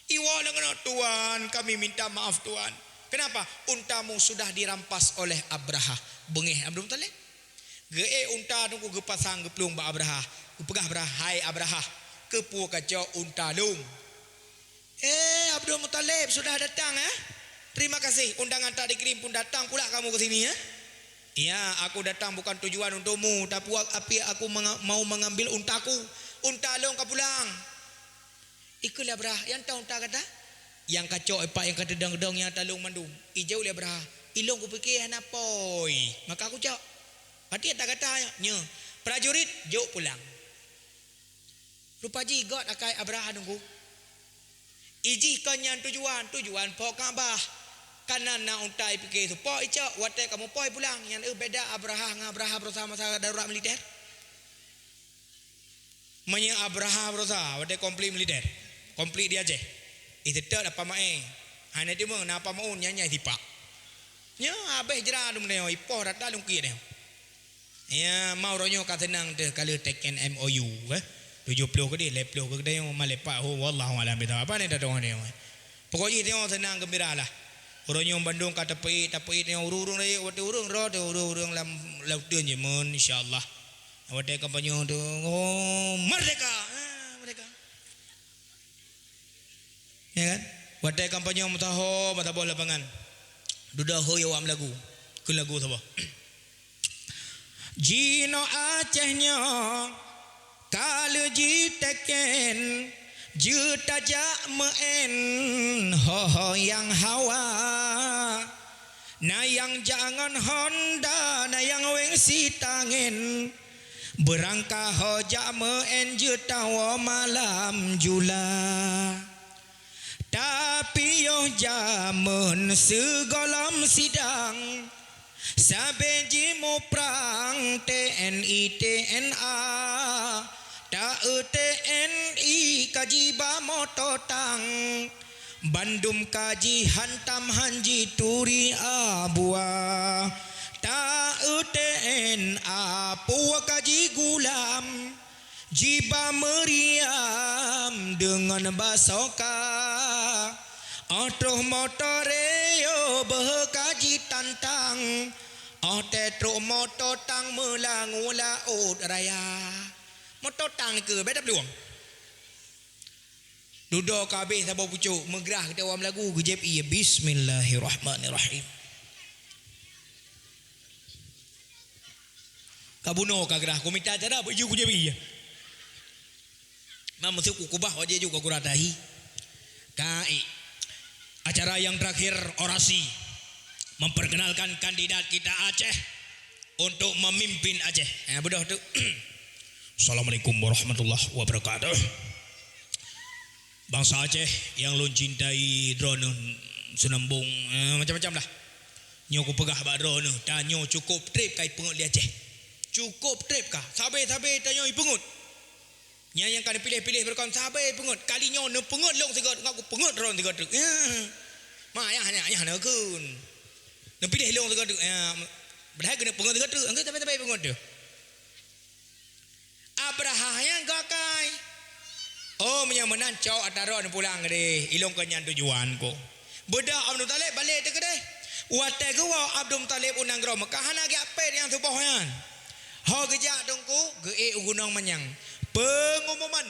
Iwoe lagak nyoe, "Tuan, kami minta maaf, Tuan." "Kenapa?" "Untamu sudah dirampas oleh Abrahah." Beungéh Abdul Muthalib. Geuék unta teungku geupasang geuplueng bak Abrahah. Geupeugah Abrahah, "Hai Abrahah, keupeue kacok unta lôn?" "Eh, Abdul Muthalib sudah datang, eh? Terima kasih, undangan tak dikirim pun datang pula kamu ke sini, eh?" "Ya, aku datang bukan tujuan untukmu, tapi aku menga-, mau mengambil untaku. Unta lôn ka pulang." Ikheun lé Abrahah, "Nyang toh unta gata?" Nyang kacok ipak nyang kateudong-dong nyang talong mandum. Ijok lé Abrahah. Ilong kupike hana poi. Maka kucok. Pati ata gata nyoe. Prajurit, jok pulang. Rupa jih got akai Abrahah nunggu. Ijih kon nyan tujuan, tujuan po Ka'bah. Kana na unta ipike supok icok, watèe kamoe poi pulang. Nyan eu beda Abrahah ngon Abrahah berusaha masa darurat militer. Meunyoe Abrahah berusaha watèe konflik militer, konflik di Aceh, iseutôt apa maé. Hana timeung na apa maun nyan nyai sipak. Nyoe habéh jra dum nyoe, ipoh rata lungkiek nyoe. Ya, mau uroe nyoe ka seunang teuh ka lheueh teken M O U, eh. Tujoh ploh keudeh, lhèe ploh keudeh, malèe pat ho, wallahu a'lam bishawab. Apa ni tatong nyoe? Pokok jih nyoe seunang geumbira lah. Uroe nyoe bandum ka tapeuék, tapeuék nyoe ureueng-ureueng rayeuk, watèe ureueng roh teuh ureueng-ureueng lam lauteuen jeumon, insya Allah. Watèe kampanye tu, oh, merdeka! Ah, merdeka! Ya kan? Watèe kampanye meusaho, meusaboh lapangan. Dudoe hôi awak meulagu. Keu lagu saboh. Jinoe Aceh nyoe ka lheueh jiteken, jeuet tajak meu'en ho-ho nyang hawa. Na nyang jak ngon honda, na nyang weng sitangen. Beurangkaho jak meu'en jeuet tawoe malam jula. Tapi yoh jameun sigohlom sidang, sabe jimuprang T N I T N A. Ta-eu T N I ka jiba moto tang, bandum ka jihantam han jituri abua. Ta-eu T N A pue ka jigulam, jiba meuriam deungon basoka. Óh troh moto reo beuhe ka jitantang, óh teuh trok moto tang meulangue laôt raya. Moto tang keu beda peuluwang. Dudoe ka habéh saboh pucôk, meugrah geutanyoe awak meulagu, geujép ié, "Bismillahirrahmanirrahim." Ka bunoe ka grah, ku mita cara beuju ku jép ié. Mam meusu ku kubah wajée ju ka gura tahi. Ka, eh. Acara yang terakhir, orasi. Memperkenalkan kandidat kita Aceh untuk memimpin Aceh. Eh, beudôh tu. Assalamualaikum warahmatullahi wabarakatuh. Bansa Aceh yang lôn cintai, droeneuh seunambong, eh, macam-macam lah. Nyoe kupeugah bak droeneuh, tanyoe cukôp trép ka ipeungeut lé Aceh. Cukôp trép ka, sabe-sabe tanyoe ipeungeut. Nyan nyang ka neupiléh-piléh beureukan sabe peungeut. Kali nyoe neupeungeut lôn sigoe, ngon kupeungeut droen sigoe teuk. Ya. Ma, ayah, ayah, ayah neukheun. Neupiléh lôn sigoe teuk. Ya. Padahai keuneuk peungeut sigoe teuk. Engkau sabe-sabe peungeut teuh. Abrahah nyan geuakai. Oh, meunyoe meunan cok ata droen pulang keudeh. Ilôn kon nyan tujuan ku. Beudôh Abdul Muthalib balek teuh keudeh. Watée geuwoe Abdul Muthalib u nanggroe Meukah hana geujak pét nyang tuboh nyan. Ho geujak teungku, geuék u gunong manyang. Pengumuman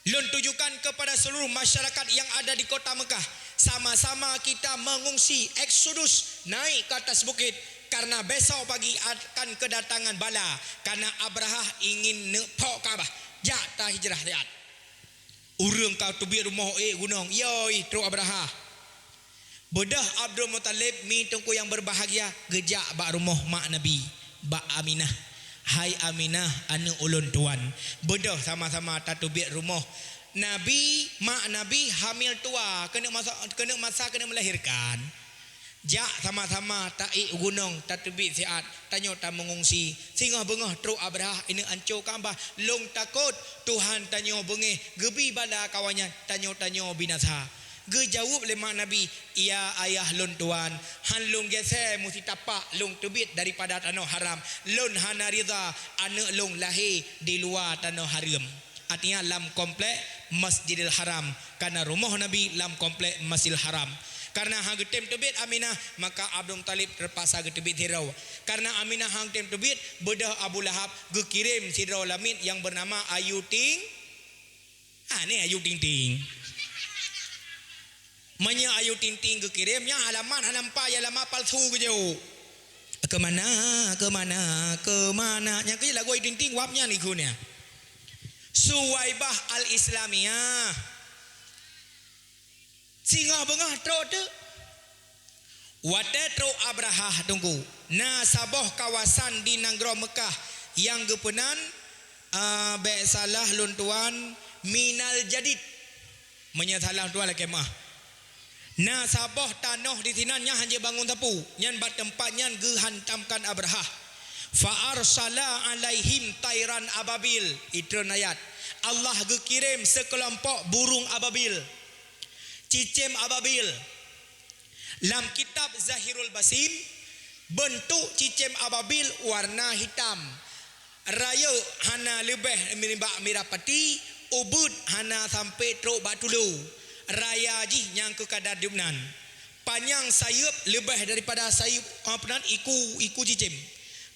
lôn tujukan kepada seluruh masyarakat yang ada di kota Meukah, sama-sama kita mengungsi, eksodus, naik ke atas bukit, karena besok pagi akan kedatangan bala, karena Abrahah ingin neuk phok Ka'bah. Jak tahijrah siat. Ureuëng ka teubiet rumoh ék gunong, yoi trok Abrahah. Beudôh Abdul Muthalib, mi teungku nyang berbahagia, geujak bak rumoh mak Nabi, bak Aminah. "Hai Aminah, aneuëk ulôn tuan, beudôh sama-sama tateubiet rumoh Nabi, mak Nabi hamil tuha, keuneuk masa, keuneuk masa keuneuk melahirkan. Jak sama-sama taék u gunong, tateubiet siat, tanyoe tameungungsi. Singoh beungoh trok Abrahah, ineuëk anco Ka'bah. Lôn takot Tuhan tanyoe beungéh, geubi bala kawan nyan, tanyoe-tanyoe binasa." Geujaweueb lé mak Nabi, "Ya ayah lôn tuan, han lôn gésé meusitapak lôn teubiet daripada tanoh haram. Lôn hana ridha aneuëk lôn lahé di luwa tanoh hareuem." Artinya lam komplek Masjidil Haram, karena rumoh Nabi lam komplek Masjidil Haram. Karena han geutem teubiet Aminah, maka Abdul Muthalib terpaksa geuteubiet sidroe. Karena Aminah han geutem teubiet, beudôh Abu Lahab geukirém sidroe lamiet yang bernama Ayu Ting. Ah, ni Ayu Ting Ting. Meunyoe Ayu Ting Ting geukirém, nyan alamat hana meupa, alamat palsu geujok. Keu mana, keu mana, keu mana? Nyang keu lagu Ayu Ting Ting, wab nyan ikheun nyan. Suwaibah Al-Islamiyah. Singoh beungoh trok teuk. Watée trok Abrahah, Teungku, na saboh kawasan di nanggroe Meukah nyang geupeunan, ah, bék salah lôn tuan, Minal Jadid. Meunyoe salah lôn tuan lakée meu'ah. Na saboh tanoh di sinan nyang hana jibangon sapeue, nyan bak teumpat nyan geuhantamkan Abrahah. Fa arsala alaihim tairan ababil. Itreun ayat. Allah geukirém sikeulompok burung ababil. Cicém ababil. Lam kitab Zahirul Basim, beuntuk cicém ababil warna hitam. Rayeuk hana leubeh nibak mirah pati, ubeuet hana sampoe trok bak tulô. Raya jih nyang keukadar dum nan. Panyang sayeuep leubeh daripada sayeuep, apa nan, iku, iku cicém.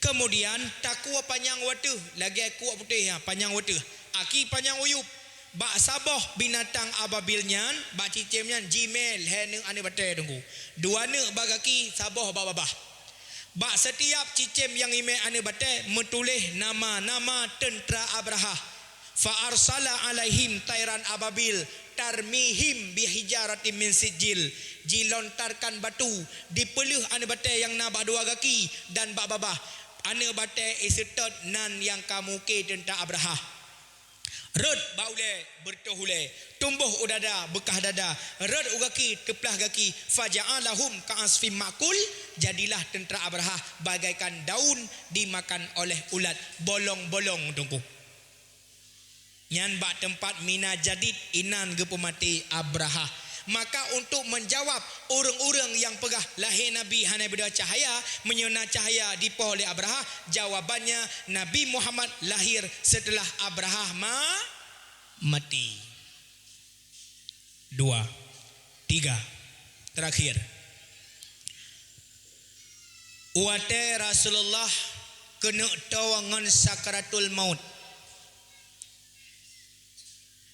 Keumudian, takue panyang u ateueh, lagée kuok putéh, ha, panyang u ateueh. Aki panyang u yup. Bak saboh binatang ababil nyan, bak cicém nyan jimé lhée neuk aneuëk batée, Teungku. Dua neuk bak gaki, saboh bak babah. Bak sitiap cicém nyang jimé aneuëk batée meutuléh nama-nama teuntra Abrahah. Fa arsala alaihim tairan ababil tarmihim bihijaratim min sijil. Jilontarkan batu, dipeuleueh aneuëk batée nyang na bak dua gaki dan bak babah. Aneuëk batée iseutôt nan nyang ka muke teuntra Abrahah. Rhot bak ulée, beureutoh ulée, tumbôh u dada, beukah dada, rhot u gaki, teuplah gaki, faja'alahum ka'asfim ma'kul, jadilah teuntra Abrahah bagaikan daun dimakan oleh ulat bolong-bolong, Teungku. Nyan bak teumpat Mina Jadid inan geupeumaté Abrahah. Maka, untuk menjawab ureuëng-ureuëng nyang peugah lahé Nabi hana beudoh cahya, meunyoe na cahya dipoh lé Abrahah, jawabannya Nabi Muhammad lahir seuteulah Abrahah ma-, maté. Dua, tiga, terakhir. Watée Rasulullah keuneuk toe ngon sakratul maut,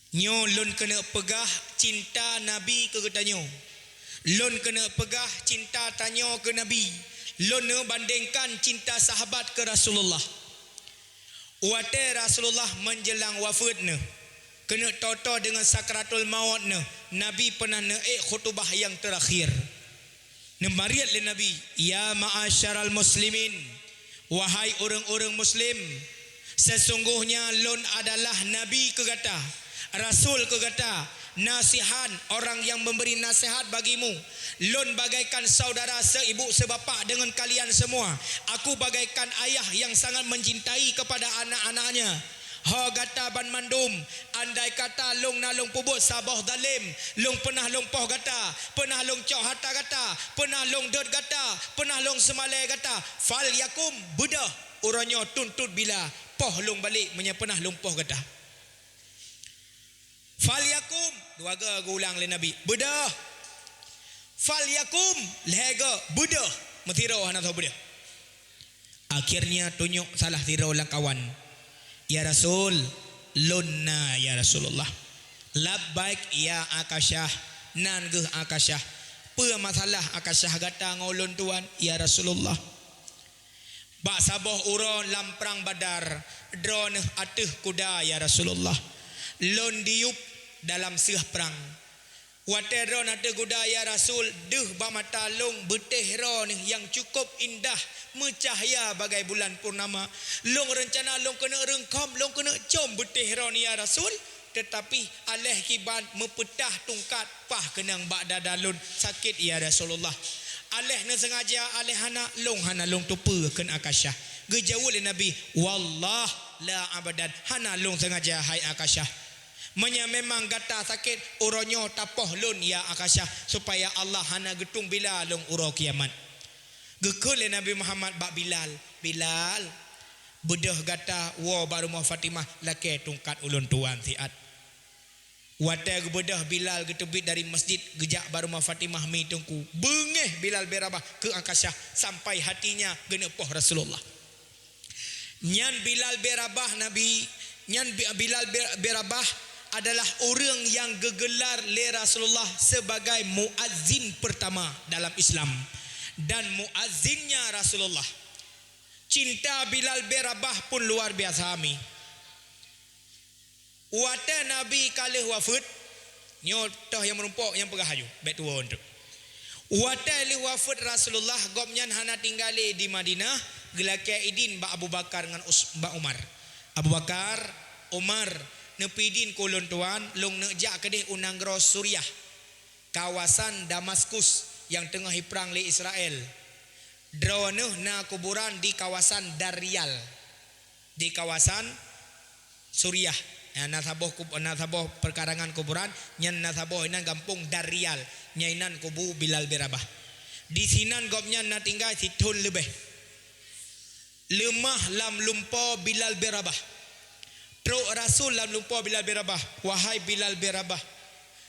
nyoe lôn keuneuk peugah cinta Nabi keu geutanyoe. Lôn keuneuk peugah cinta tanyoe keu Nabi. Lôn neuk bandengkan cinta sahabat keu Rasulullah. Watée Rasulullah meunjeulang wafeuet neuh, keuneuk toe-toe deungon sakratul maut neuh, Nabi peunah neuék khutubah nyang teurakhir. Neumariet lé Nabi, "Ya ma'asyaral muslimin, wahai ureuëng-ureuëng muslim, sesungguhnya lôn adalah nabi keu gata, rasul keu gata, nasihan, orang yang memberi nasihat bagimu. Lôn bagaikan saudara seibu sebapak deungon kalian semua. Aku bagaikan ayah yang sangat mencintai kepada anak-anaknya. Ho gata banmandum, andai kata lôn na lôn peubuet saboh zalem, lôn peunah lôn poh gata, peunah lôn cok hareuta gata, peunah lôn dot gata, peunah lôn seumalée gata, fal yakum, beudôh, uroe nyoe tuntot bila, poh lôn balek meunyoe peunah lôn poh gata." Fal yakum, dua go geuulang lé Nabi, "Beudôh." Fal yakum, lhée go, "Beudôh." Meusidroe hana soe beudôh. Akhirnya tunyok salah sidroe lam kawan, "Ya Rasul, lôn na, ya Rasulullah." "Labbaik ya Akasyah," nan geuh Akasyah. "Peue masalah Akasyah gata ngon ulôn tuan, ya Rasulullah?" "Bak saboh uroe lam prang Badar, droeneuh ateueh kuda, ya Rasulullah. Lôn diyueb dalam seueh prang. Watée droeneuh ateueh kuda, ya Rasul, deuh bak mata lôn beutéh droeneuh nyang cukôp indah meucahya bagai bulan purnama. Lôn reuncana lôn keuneuk reungkôm, lôn keuneuk com beutéh droeneuh, ya Rasul. Teutapi aléh kiban meupeutah tungkat, pah keunong bak dada lôn, sakét, ya Rasulullah. Aléh neuseungaja, aléh hana, lôn hana lôn teupeue," kheun Akasyah. Geujaweueb lé Nabi, "Wallah, la abadan, hana lôn seungaja, hai Akasyah. Meunyoe memang gata sakét, uroe nyoe tapoh lôn, ya Akasyah, supaya Allah hana geutung bila lôn uroe kiamat." Geukheun lé Nabi Muhammad bak Bilal, "Bilal, beudôh gata woe bak rumoh Fatimah, lakée tungkat ulôn tuan siat." Watée geubeudôh, Bilal geuteubiet dari masjid geujak bak rumoh Fatimah mi Teungku. Beungéh Bilal bin Rabah keu Akasyah sampai hatinya geuneuk poh Rasulullah. Nyan Bilal bin Rabah Nabi, nyan Bi-, Bilal bin, bin Rabah adalah ureuëng nyang geugeular lé Rasulullah sebagai muazzin pertama dalam Islam dan muazzinnya Rasulullah. Cinta Bilal bin Rabah pun luar biasa mi. Watée Nabi ka lheueh wafeuet, Nyoe toh nyang meurumpok nyang peugah aju, bèk tuwo eunteuk. Watèe lheueh wafeuet Rasulullah, gobnyan hana tinggai lé di Madinah, geulakèe idin bak Abu Bakar ngon Us-, bak Umar. "Abu Bakar, Umar, neupeuidin keu ulôn tuan, lôn neuk jak keudeh u nanggroe Suriah, kawasan Damaskus nyang teungoh jiprang lé Israel. Droeneuh na kuburan di kawasan Daryal, di kawasan Suriah. Na, na saboh kub-, na saboh peukarangan kuburan, nyan na saboh inan gampông Daryal, nyan inan kubu Bilal bin Rabah. Disinan gobnyan na tinggai sithon leubeh. Leumah lam lumpo Bilal bin Rabah. Trok Rasul lam lumpo Bilal bin Rabah, 'Wahai Bilal bin Rabah,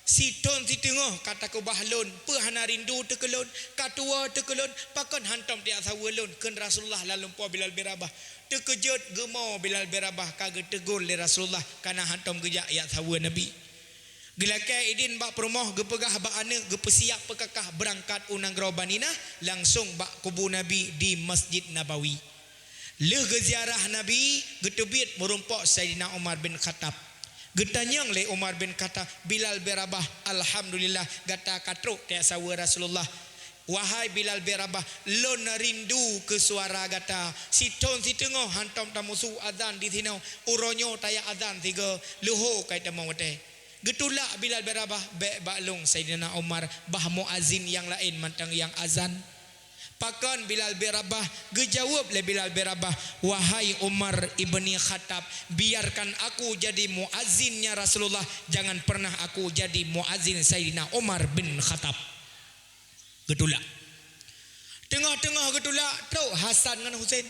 sithon siteungoh ka takeubah lôn, peue hana rindu teuh keu lôn, ka tuwo teuh keu lôn, pakon hantom tajak saweue lôn?' kheun Rasulullah lam lumpo Bilal bin Rabah. Teukeujot geumo Bilal bin Rabah ka geuteugor lé Rasulullah, kana hantom geujak jak saweue Nabi. Geulakèe idin bak peurumoh, geupeugah bak aneuk, geupeusiap peukakah beurangkat u nanggroe Madinah, langsong bak kubu Nabi di Masjid Nabawi. Lheueh geuziarah Nabi, geuteubiet meurumpok Saidina Umar bin Khattab. Geutanyong lé Umar bin Khattab, "Bilal bin Rabah, alhamdulillah, gata ka trok tajak saweue Rasulullah. Wahai Bilal bin Rabah, lôn rindu keu suara gata. Sithon siteungoh hantom tamusu azan disinoe, uroe nyoe tajak azan sigoe, leuho ka jitamong watèe." Geutulak Bilal bin Rabah, "Bèk bak lôn, Saidina Umar, bah muazin nyang laén mantong nyang azan." "Pakon, Bilal bin Rabah?" Geujaweueb lé Bilal bin Rabah, "Wahai Umar ibni Khattab, biarkan aku jadi muazinnya Rasulullah, jangan pernah aku jadi muazin Saidina Umar bin Khattab." Geutulak. Teungoh-teungoh geutulak, trok Hasan ngon Husen.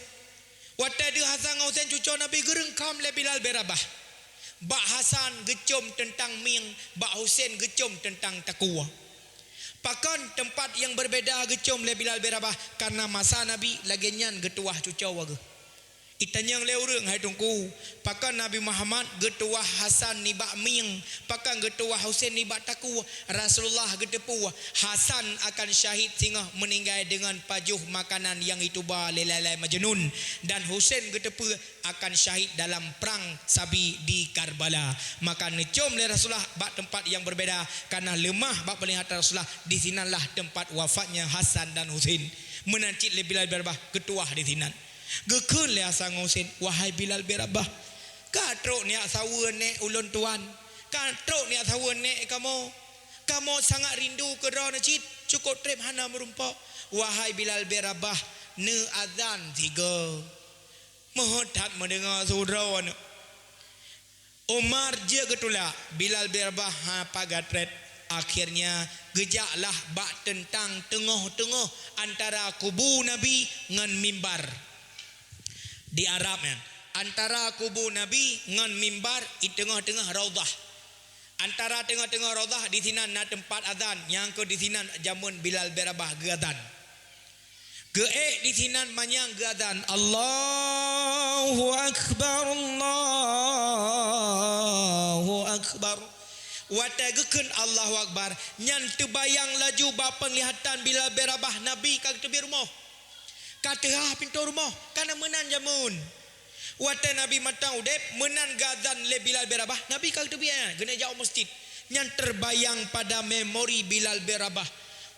Watèe deuh Hasan ngon Husen, cucoe Nabi, geureungkam lé Bilal bin Rabah. Bak Hasan geucom teuntang mieng, bak Husen geucom teuntang takue. Pakon teumpat nyang beubeda geucom lé Bilal bin Rabah? Kareuna masa Nabi lagèe nyan geutuwah cucoe geuh. Itanyong lé ureueng, "Hai Teungku, pakon Nabi Muhammad geutuwah Hasan nibak mieng, pakon geutuwah Husen nibak takue?" Rasulullah geuteupeue, Hasan akan syahid singoh meuninggai deungon pajoh makanan nyang jituba lé lalai Majnun, dan Husen geuteupeue akan syahid dalam prang sabi di Karbala. Maka neucom lé Rasulullah bak teumpat nyang beubeda, kareuna leumah bak peulihatan Rasulullah, disinanlah teumpat wafatnya Hasan dan Husen. Meunan cit lé Bilal bin Rabah geutuwah disinan. Geukheun lé Hasan ngon Husen, "Wahai Bilal bin Rabah, ka trok neujak saweue nèk ulôn tuan, ka trok neujak saweue nèk kamoe. Kamoe sangat rindu keu droeneuh cit, cukôp trép hana meurumpok. Wahai Bilal bin Rabah, neuazan sigoe." Meuheuet that meudeungoe su droeneuh. Umar jeuet geutulak, Bilal bin Rabah hana pagat trép. Akhirnya, geujaklah bak teuntang teungoh-teungoh antara kubu Nabi ngon mimbar. Di Arab nyan, antara kubu Nabi ngon mimbar di teungoh-teungoh raudhah. Antara teungoh-teungoh raudhah, disinan na teumpat azan, nyang keu disinan jameun Bilal bin Rabah geuazan. Geuék disinan manyang geuazan, "Allahu Akbar, Allahu Akbar." Watèe geukheun Allahu Akbar, nyan teubayang laju bak peulihatan Bilal bin Rabah Nabi ka geuteubiet rumoh. Ka teuhah pintoe rumoh, kareuna meunan jameun. Watèe Nabi mantong udép, meunan geuazan lé Bilal bin Rabah, Nabi ka geuteubiet, geuneuk jak u meuseujid. Nyan teubayang pada memori Bilal bin Rabah.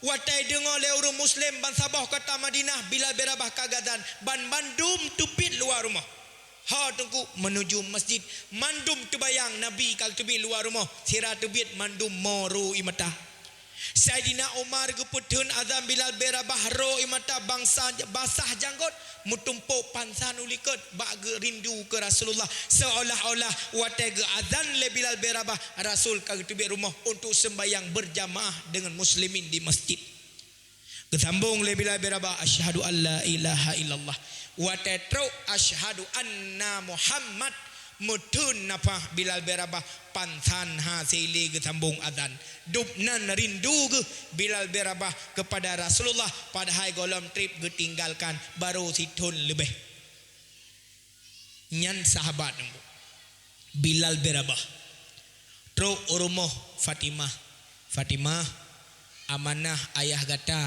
Watèe deungoe lé ureueng Muslim bansaboh kota Madinah, Bilal bin Rabah ka geuazan, banmandum teubiet luwa rumoh. "Ho Teungku, meunuju meuseujid." Mandum teubayang Nabi ka geuteubiet luwa rumoh, sira teubiet mandum mo ro ie mata. Saidina Umar geupeutheun azan Bilal bin Rabah, ro ie mata, bangsa, basah janggot, meutumpôk pansan u likot bak geurindu keu Rasulullah, seolah-olah watèe geuazan lé Bilal bin Rabah, Rasul ka geuteubiet rumoh untuk seumbahyang beurjamaah deungon muslimin di meuseujid. Geusambong lé Bilal bin Rabah, "Asyhadu an la ilaha illallah." Watèe trok, "Asyhadu anna Muhammad," meutheun nafah Bilal bin Rabah, pansan hase lé geusambong azan. Dubnan rindu geuh Bilal bin Rabah keupada Rasulullah, padahai gohlom trép geutinggalkan barô sithon leubeh. Nyan sahabat Nabi, Bilal bin Rabah. Trok u rumoh Fatimah. "Fatimah, amanah ayah gata,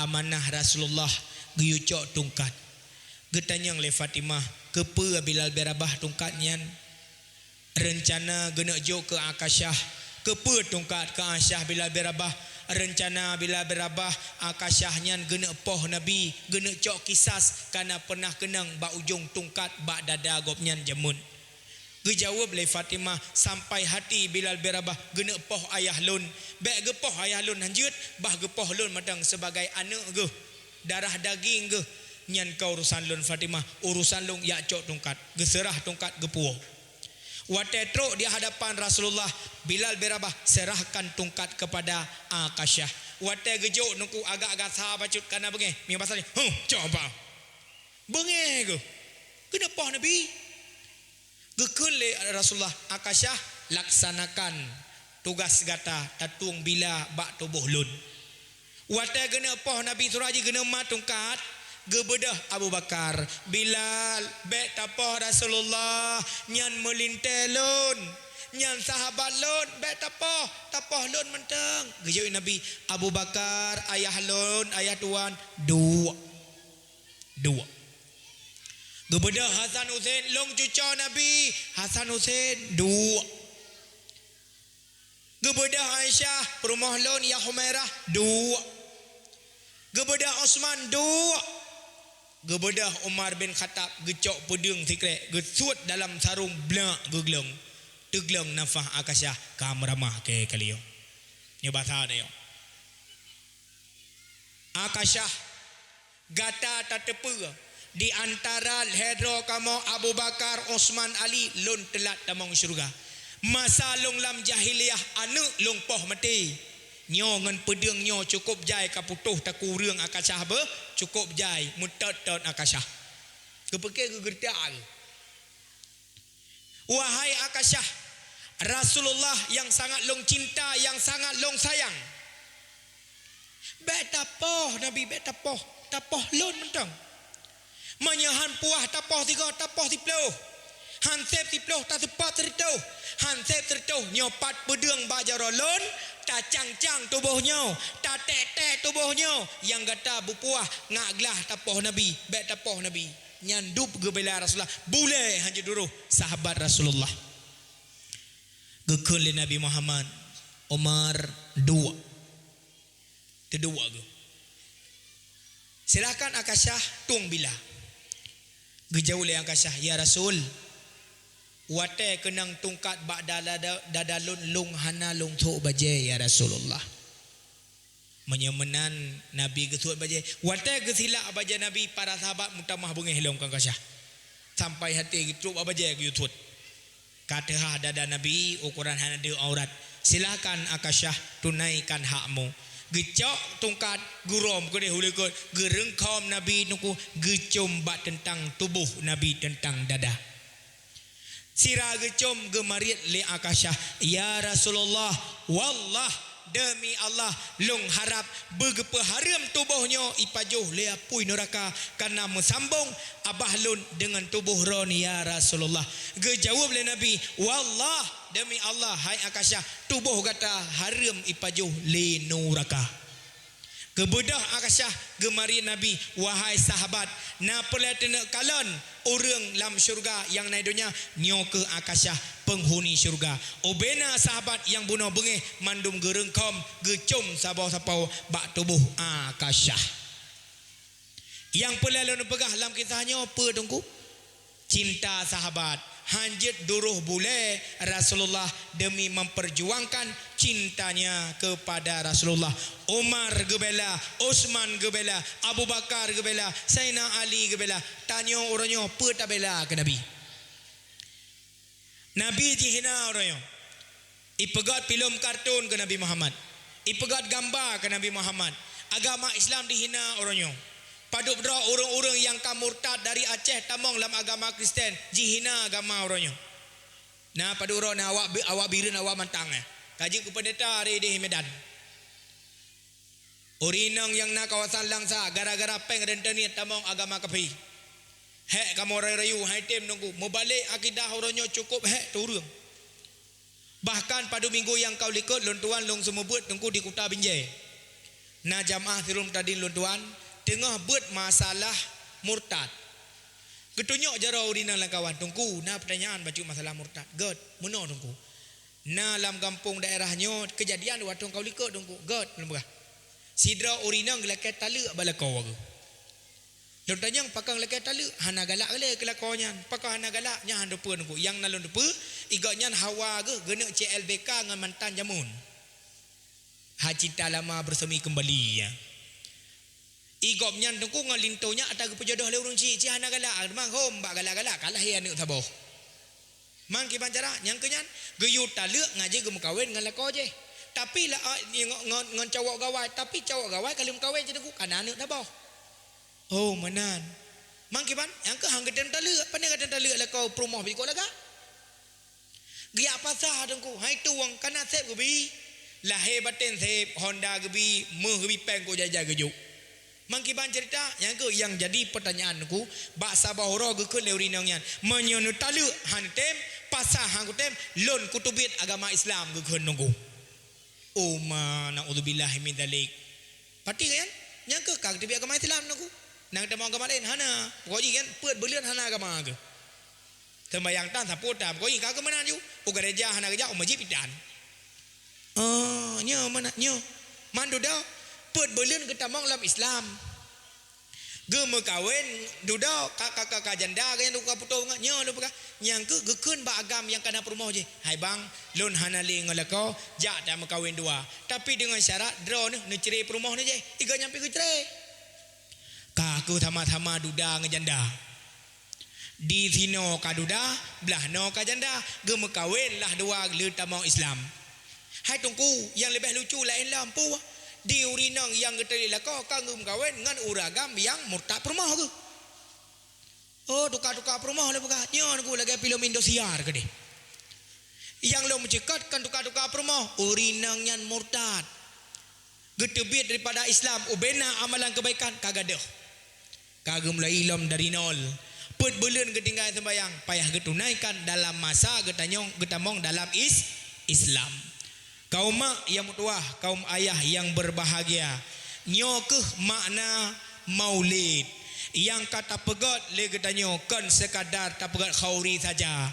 amanah Rasulullah, geuyue cok tungkat." Geutanyong lé Fatimah, "Keupeue Bilal bin Rabah tungkat nyan?" "Reuncana geuneuk jok keu Akasyah, Keupeue tungkat keu Aisyah Bilal bin Rabah? Reuncana Bilal bin Rabah, Akasyah nyan geuneuk poh Nabi, geuneuk cok kisas, kana peunah keunong bak ujong tungkat bak dada gobnyan jameun. Geujaweueb lé Fatimah, "Sampai hati Bilal bin Rabah geuneuk poh ayah lôn. Bék geupoh ayah lôn hanjeuet, bah geupoh lôn mantong sibagai aneuëk geuh, darah daging geuh. Nyan kon urusan lôn Fatimah, urusan lôn jak cok tungkat." Geuseurah tungkat geupuwoe. Watée trok di hadapan Rasulullah, Bilal bin Rabah serahkan tungkat kepada Akasyah. Watée geujok nungku agak gasa bacut kana beungéh, meunyoe basa jih, "Huh, coba!" Beungéh geuh. Keuneuk poh Nabi. Geukheun lé Rasulullah, "Akasyah, laksanakan tugas gata tatueng bila bak tuboh lôn." Watée geuneuk poh Nabi, surah jih geuneuk mat tungkat, geubeudôh Abu Bakar, "Bilal, bék tapoh Rasulullah, nyan meulintée lôn, nyan sahabat lôn, bék tapoh, tapoh lôn mantong." Geujaweueb Nabi, "Abu Bakar, ayah lôn, ayah tuan, duek." Duek. Geubeudôh Hasan Husein, lôn cucoe Nabi, Hasan Husein, duek. Geubeudôh Aisyah, peurumoh lôn, ya Humairah, duek. Geubeudôh Utsman, duek. Geubeudôh Umar bin Khattab, geucok peudeueng sikrek, geusuet dalam sarong, blak geuglong. Teuglong nafah Akasyah, ka meuramah keu kalian. Nyoe basa teuh. Akasyah, gata tateupeue, di antara lhée droe kamoe Abu Bakar, Utsman, Ali, lôn teulat tamong syeuruga. Masa lôn lam jahiliyah, aneuëk lôn poh maté. Nyoe ngon peudeueng nyoe cukôp jai ka putôh takureueng Akasyah beuh, cukôp jai meutot-tot Akasyah. Geupeuke geugeureutak geuh. Wahai Akasyah, Rasulullah nyang sangat lôn cinta, nyang sangat lôn sayang. Bék tapoh Nabi, bék tapoh, tapoh lôn mantong. Meunyoe han puah tapoh sigoe, tapoh siploh. Han sép siploh, taseupôt sireutôh. Han sép sireutôh, nyoe pat peudeueng bak jaroe lôn, tacang-cang tuboh nyoe, taték-ték tuboh nyoe, nyang gata beupuah ngak glah tapoh Nabi, bék tapoh Nabi. Nyan dub geubela Rasulullah, bulée hanjeuet duroh sahabat Rasulullah. Geukheun lé Nabi Muhammad, "Umar, duek." Teuduek geuh. "Silahkan Akasyah tueng bila." Geujaweueb lé Akasyah, "Ya Rasul, watée keunong tungkat bak dada, dada lôn, lôn hana lôn sôk bajée, ya Rasulullah." Meunyoe meunan, Nabi geusuet bajée. Watée geusilak bajée Nabi, para sahabat meutamah beungéh lom keu Akasyah. Sampai haté geutrok bak bajée geuyue suet. Ka teuhah dada Nabi, ukoran hana deuh aurat. "Silahkan Akasyah, tunaikan hakmu." Geucok tungkat, geurom keudeh u likot, geureungkhom Nabi teungku, geucom bak teuntang tuboh Nabi teuntang dada. Sira geucom geumariet lé Akasyah, "Ya Rasulullah, wallah, demi Allah, lôn harab beugeupeuhareuem tuboh nyoe ipajoh lé apui nuraka, kareuna meusambong abah lôn deungon tuboh droeneuh, ya Rasulullah." Geujaweueb lé Nabi, "Wallah, demi Allah, hai Akasyah, tuboh gata hareuem ipajoh lé nuraka." Geubeudôh Akasyah geumariet Nabi, "Wahai sahabat, na peureulée taneuk kalon ureuëng lam syeuruga nyang na i donya?" "Nyoe kheueh Akasyah, peunghuni syeuruga." Ubena sahabat nyang bunoe beungéh mandum geureungkhom, geucom saboh sapoe bak tuboh Akasyah. Nyang peureulée lôn peugah lam kisah nyoe peue teungku? Cinta sahabat. Hanjeuet duroh bulée Rasulullah demi memperjuangkan cintanya kepada Rasulullah. Umar geubela, Utsman geubela, Abu Bakar geubela, Saidina Ali geubela. Tanyoe uroe nyoe peue tabela keu Nabi? Nabi jihina uroe nyoe. Ipeugét filem kartun keu Nabi Muhammad. Ipeugét gamba keu Nabi Muhammad. Agama Islam dihina uroe nyoe. Padub droe ureuëng-ureuëng nyang ka murtad dari Aceh tamong lam agama Kristen, jihina agama uroe nyoe. Na padub droe na awak bi-, awak bireuen awak mantang, eh. Ka jeuet keu peundeta hari di Medan. Ureuëng inong nyang na kawasan Langsa, gara-gara péng rentenir tamong agama kaphé. Hék kamoe rayu-rayu, hai tem teungku, meubalek akidah uroe nyoe cukôp hék teu ureuëng. Bahkan padub minggu nyang ka u likot lôn tuan lôn seumeubeuet teungku di Kuta Binjai. Na jamaah sirom tadin lôn tuan teungoh beuet masalah murtad. Geutunyok jaroe ureuëng inong lam kawan, "Teungku, na peutanyaan bacut masalah murtad." "Gét, meunoe teungku." Na lam gampông daerah nyoe keujadian watée ka u likot Teungku, gét lôn peugah. Sidroe ureuëng inong geulakée taleuek bak lakoe geuh. Lôn tanyong pakon lakée taleuek, hana galak lé keu lakoe nyan. Pakon hana galak, nyan han teupeu Teungku. Nyang na lôn teupeu, i gobnyan hawa geuh geuneuk C L B K ngon mantan jameun. Ha cinta lama bersemi kembali, ya. I gobnyan Teungku ngon linto nyan ata geupeujodoh lé ureuëng chik, chik hana galak, teuma hom bak galak-galak ka lahé aneuëk saboh. Man kiban cara, nyang keu nyan, geuyue taleuek ngon jih geumeukawen ngon lakoe jih. Tapi la, a, ngon, ngon, ngon cowok gawai, tapi cowok gawai ka lheueh meukawen cit Teungku, ka na aneuëk saboh. Oh, meunan. Man kiban, nyang keu han geutem taleuek, pane geutem taleuek lakoe peurumoh bit kok lagak. Geujak pasah Teungku, hai tueng ka na sép geubi. Lahé baten sép, honda geubi, méuh geubi, péng kok jai-jai geujok. Man kiban ceurita, nyang keu nyang jadi peutanyaan Teungku, bak saboh uroe geukheun lé ureuëng inong nyan, "Meunyoe neutaleuek han tem, pasah han kutem, lôn kuteubiet agama Islam," geukheun Teungku. Uma, naudzubillahi min dzalik. Pati kan? Nyang keu ka geuteubiet agama Islam Teungku. Nang tamong agama laén, hana. Pokok jih kan, peuet buleuen hana agama geuh. Seumbahyang tan, sapeue tan, pokok jih ka keu meunan ju. U gereja hana geujak, u masjid pih tan. Oh, nyoe meunan, nyoe. Man dudoe, peuet buleuen geutamong lam Islam. Geumeukawen dudoe ka, ka, ka, ka janda, ka nyang ka putôh ngon nyoe lôn peugah. Nyang keu geukheun bak agam nyang ka na peurumoh jih. "Hai bang, lôn hana lé ngon lakoe, jak tameukawen dua. Tapi deungon syarat droeneuh neucre peurumoh neuh jih." I gobnyan pih geucre. Ka keuh sama-sama duda ngon janda. Di sinoe ka duda, blah noe ka janda, geumeukawen lah dua lé tamong Islam. Hai Teungku, nyang leubeh lucu laén lom peue? Di ureuëng inong nyang geuteubiet lakoe ka geumeukawen ngon ureuëng agam nyang murtad peurumoh geuh. Oh, tuka-tuka peurumoh lôn peugah, nyoe Teungku lagée filem Indosiar keudeh. Nyang lôn meuceukat kon tuka-tuka peurumoh, ureuëng inong nyan murtad. Geuteubiet daripada Islam, ubena amalan keubaikan ka gadôh. Ka geumulai lom dari nol. Peuet buleuen geutinggai seumbahyang, payah geutunaikan dalam masa geutanyong, geutamong dalam is-, Islam. Kaum mak nyang meutuwah, kaum ayah nyang berbahagia, nyoe keuh makna Maulid nyang ka tapeugét lé geutanyoe kon sekadar tapeugét khauri saja,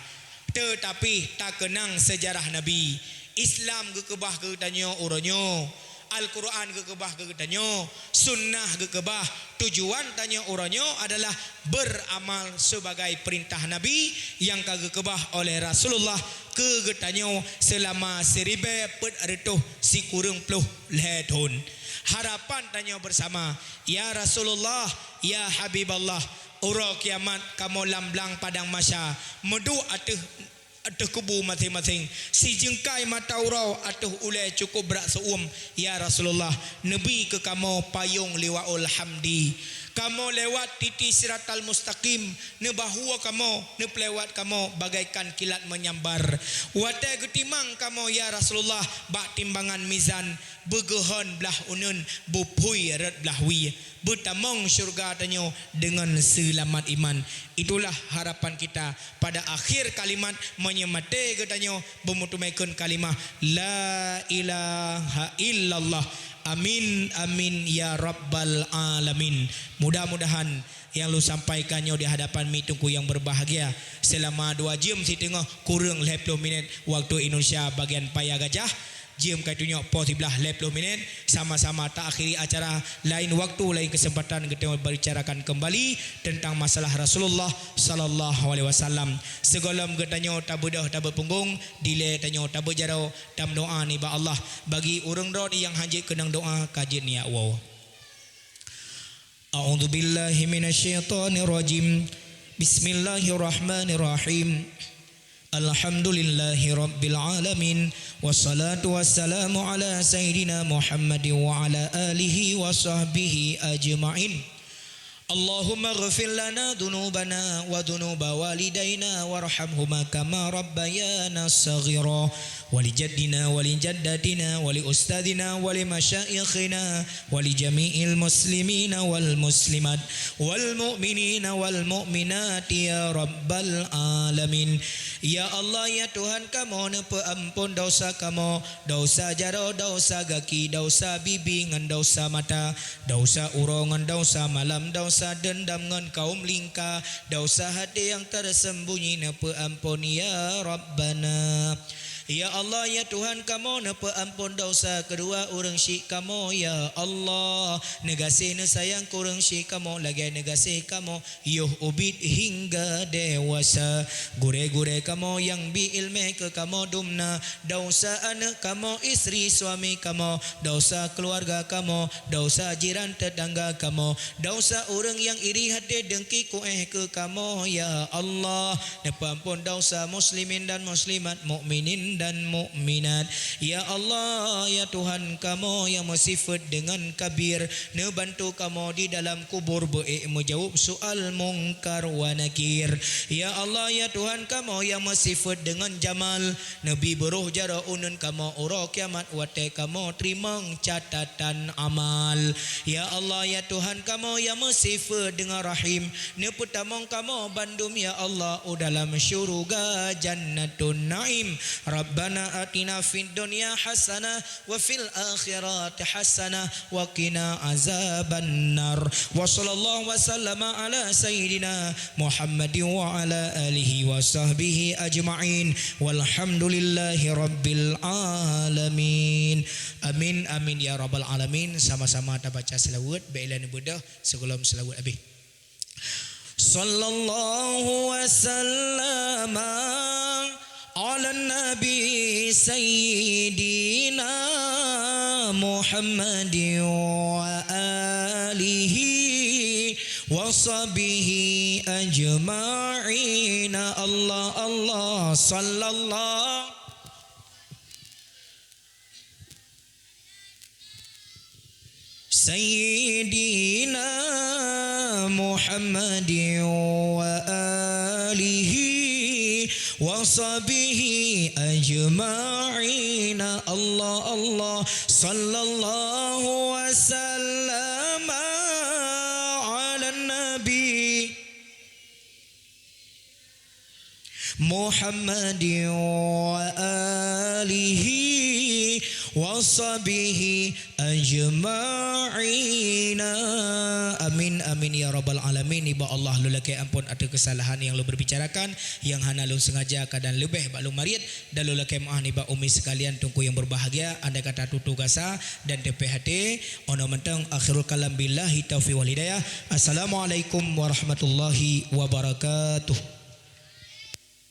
teutapi takeunang seujarah Nabi. Islam geukeubah keu geutanyoe uroe nyoe, Al-Quran geukeubah keu geutanyoe, sunnah geukeubah. Tujuan tanyoe uroe nyoe adalah beuramal sebagai peurintah Nabi nyang ka geukeubah oleh Rasulullah keu geutanyoe seulama siribée peuet reutôh sikureueng ploh lhée thon. Harapan tanyoe beusama, ya Rasulullah, ya Habiballah, uroe kiamat kamoe lam blang padang mahsya, meuduek ateueh ateueh kubu maséng-maséng. Sijeungkai mata uroe ateueh ulée cukôp brat seu-uem, ya Rasulullah, neubi keu kamoe payong Liwaul Hamdi. Kamoe lewat titi Siratal Mustaqim, neubahue kamoe, neupeulewat kamoe bagaikan kilat meunyambar. Watée geutimang kamoe, ya Rasulullah, bak timbangan mizan, beugeuhon blah uneuen, beuphui rot blah wie. Beutamong syeuruga tanyoe deungon seulamat iman. Itulah harapan kita pada akhir kalimat meunyoe maté geutanyoe beumeuteumé kheun kalimah, "La ilaha illallah." Amin, amin, ya rabbal alamin. Mudah-mudahan nyang lôn sampaikan nyoe di hadapan Mi Teungku nyang berbahagia, seulama dua jeuem siteungoh kureueng lhée ploh minét waktu Indonesia bagian paya gajah, jeuem ka tunyok poh siblaih lhée ploh minét, sama-sama ta akhiri acara. Lain waktu, lain kesempatan geutanyoe berbicarakan kembali tentang masalah Rasulullah sallallahu alaihi wasallam. Sigohlom geutanyoe tabeudôh tabeuet punggong, dilée tanyoe tabeuet jaroe, tameudoa nibak Allah. Bagi ureuëng droe nyang hana jeuet keunong doa, ka jeuet nibak woe. A'udzubillahi minasyaitonirrajim. Bismillahirrahmanirrahim. Alhamdulillahi rabbil alamin. Wassalatu wassalamu ala sayyidina Muhammadin wa ala alihi wa sahbihi ajma'in. Allahumma ighfir lana dzunubana wa dzunuba walidaina warhamhuma kama rabbayana shaghira. Wa li jaddina wa li jaddatina wa li ustadzina wa li masyaikhina wa li jami'il muslimina wal muslimat wal mu'minina wal mu'minat ya rabbal alamin. Ya Allah, ya Tuhan kamoe, neupeuamphon desya kamoe, desya jaroe, desya gaki, desya bibi ngon desya mata, desya uroe ngon desya malam, desya deundam ngon kaum lingka, desya hati nyang tersembunyi neupeuamphon ya Rabbana. Ya Allah, ya Tuhan kamoe, neupeuamphon desya keudua ureuëng syik kamoe, ya Allah. Neugaséh neusayang keu ureuëng syik kamoe lagée neugaséh kamoe yoh ubit hingga dewasa. Gurée-gurée kamoe nyang bi iéleumé keu kamoe dumna, desya aneuëk kamoe, istri suami kamoe, desya keuluwarga kamoe, desya jiran teutangga kamoe, desya ureuëng nyang iri até deungki kuéh keu kamoe, ya Allah. Neupeuamphon desya muslimin dan muslimat, mukminin dan mukminat. Ya Allah, ya Tuhan kamoe nyang meusifeuet deungon kabir, neubantu kamoe di dalam kubur beuék meujaweueb soal Mungkar wa Nakir. Ya Allah, ya Tuhan kamoe nyang meusifeuet deungon jamal, neubi beuroh jaroe uneuen kamoe uroe kiamat watée kamoe teurimong catatan amal. Ya Allah, ya Tuhan kamoe nyang meusifeuet deungon rahim, neupeutamong kamoe bandum, ya Allah, u dalam syuruga Jannatun Naim. Rabbana atina fid dunya hasanah wa fil akhirati hasanah wa qina azabannar. Wa sallallahu wa sallama ala sayyidina Muhammadin wa ala alihi wa sahbihi ajma'in. Walhamdulillahi rabbil alamin. Amin, amin ya rabbal alamin. Sama-sama tabaca selawat, bék lé neubeudôh sigohlom selawat habéh. Sallallahu wa sallama ala nabi sayyidina Muhammadin wa alihi wa sahbihi ajma'in. Allah, Allah, sallallahu Sayyidina Muhammadin wa alihi wa sahbihi ajma'in. Allah, Allah, sallallahu wa sallama ala nabi Muhammadin wa alihi wa sahbihi ajma'in. Amin, amin ya rabbal alamin. Nibak Allah lôn lakée amphon ateueh keusalahan nyang lôn beubicarakan nyang hana lôn seungaja ka dan leubeh bak lôn mariet, dan lôn lakée meuáh nibak umi seukalian teungku nyang beubahgia, andai kata tutoe gasa dan teupéh até. Ono mantong, akhirul kalam, billahi taufiq wal hidayah. Assalamualaikum warahmatullahi wabarakatuh.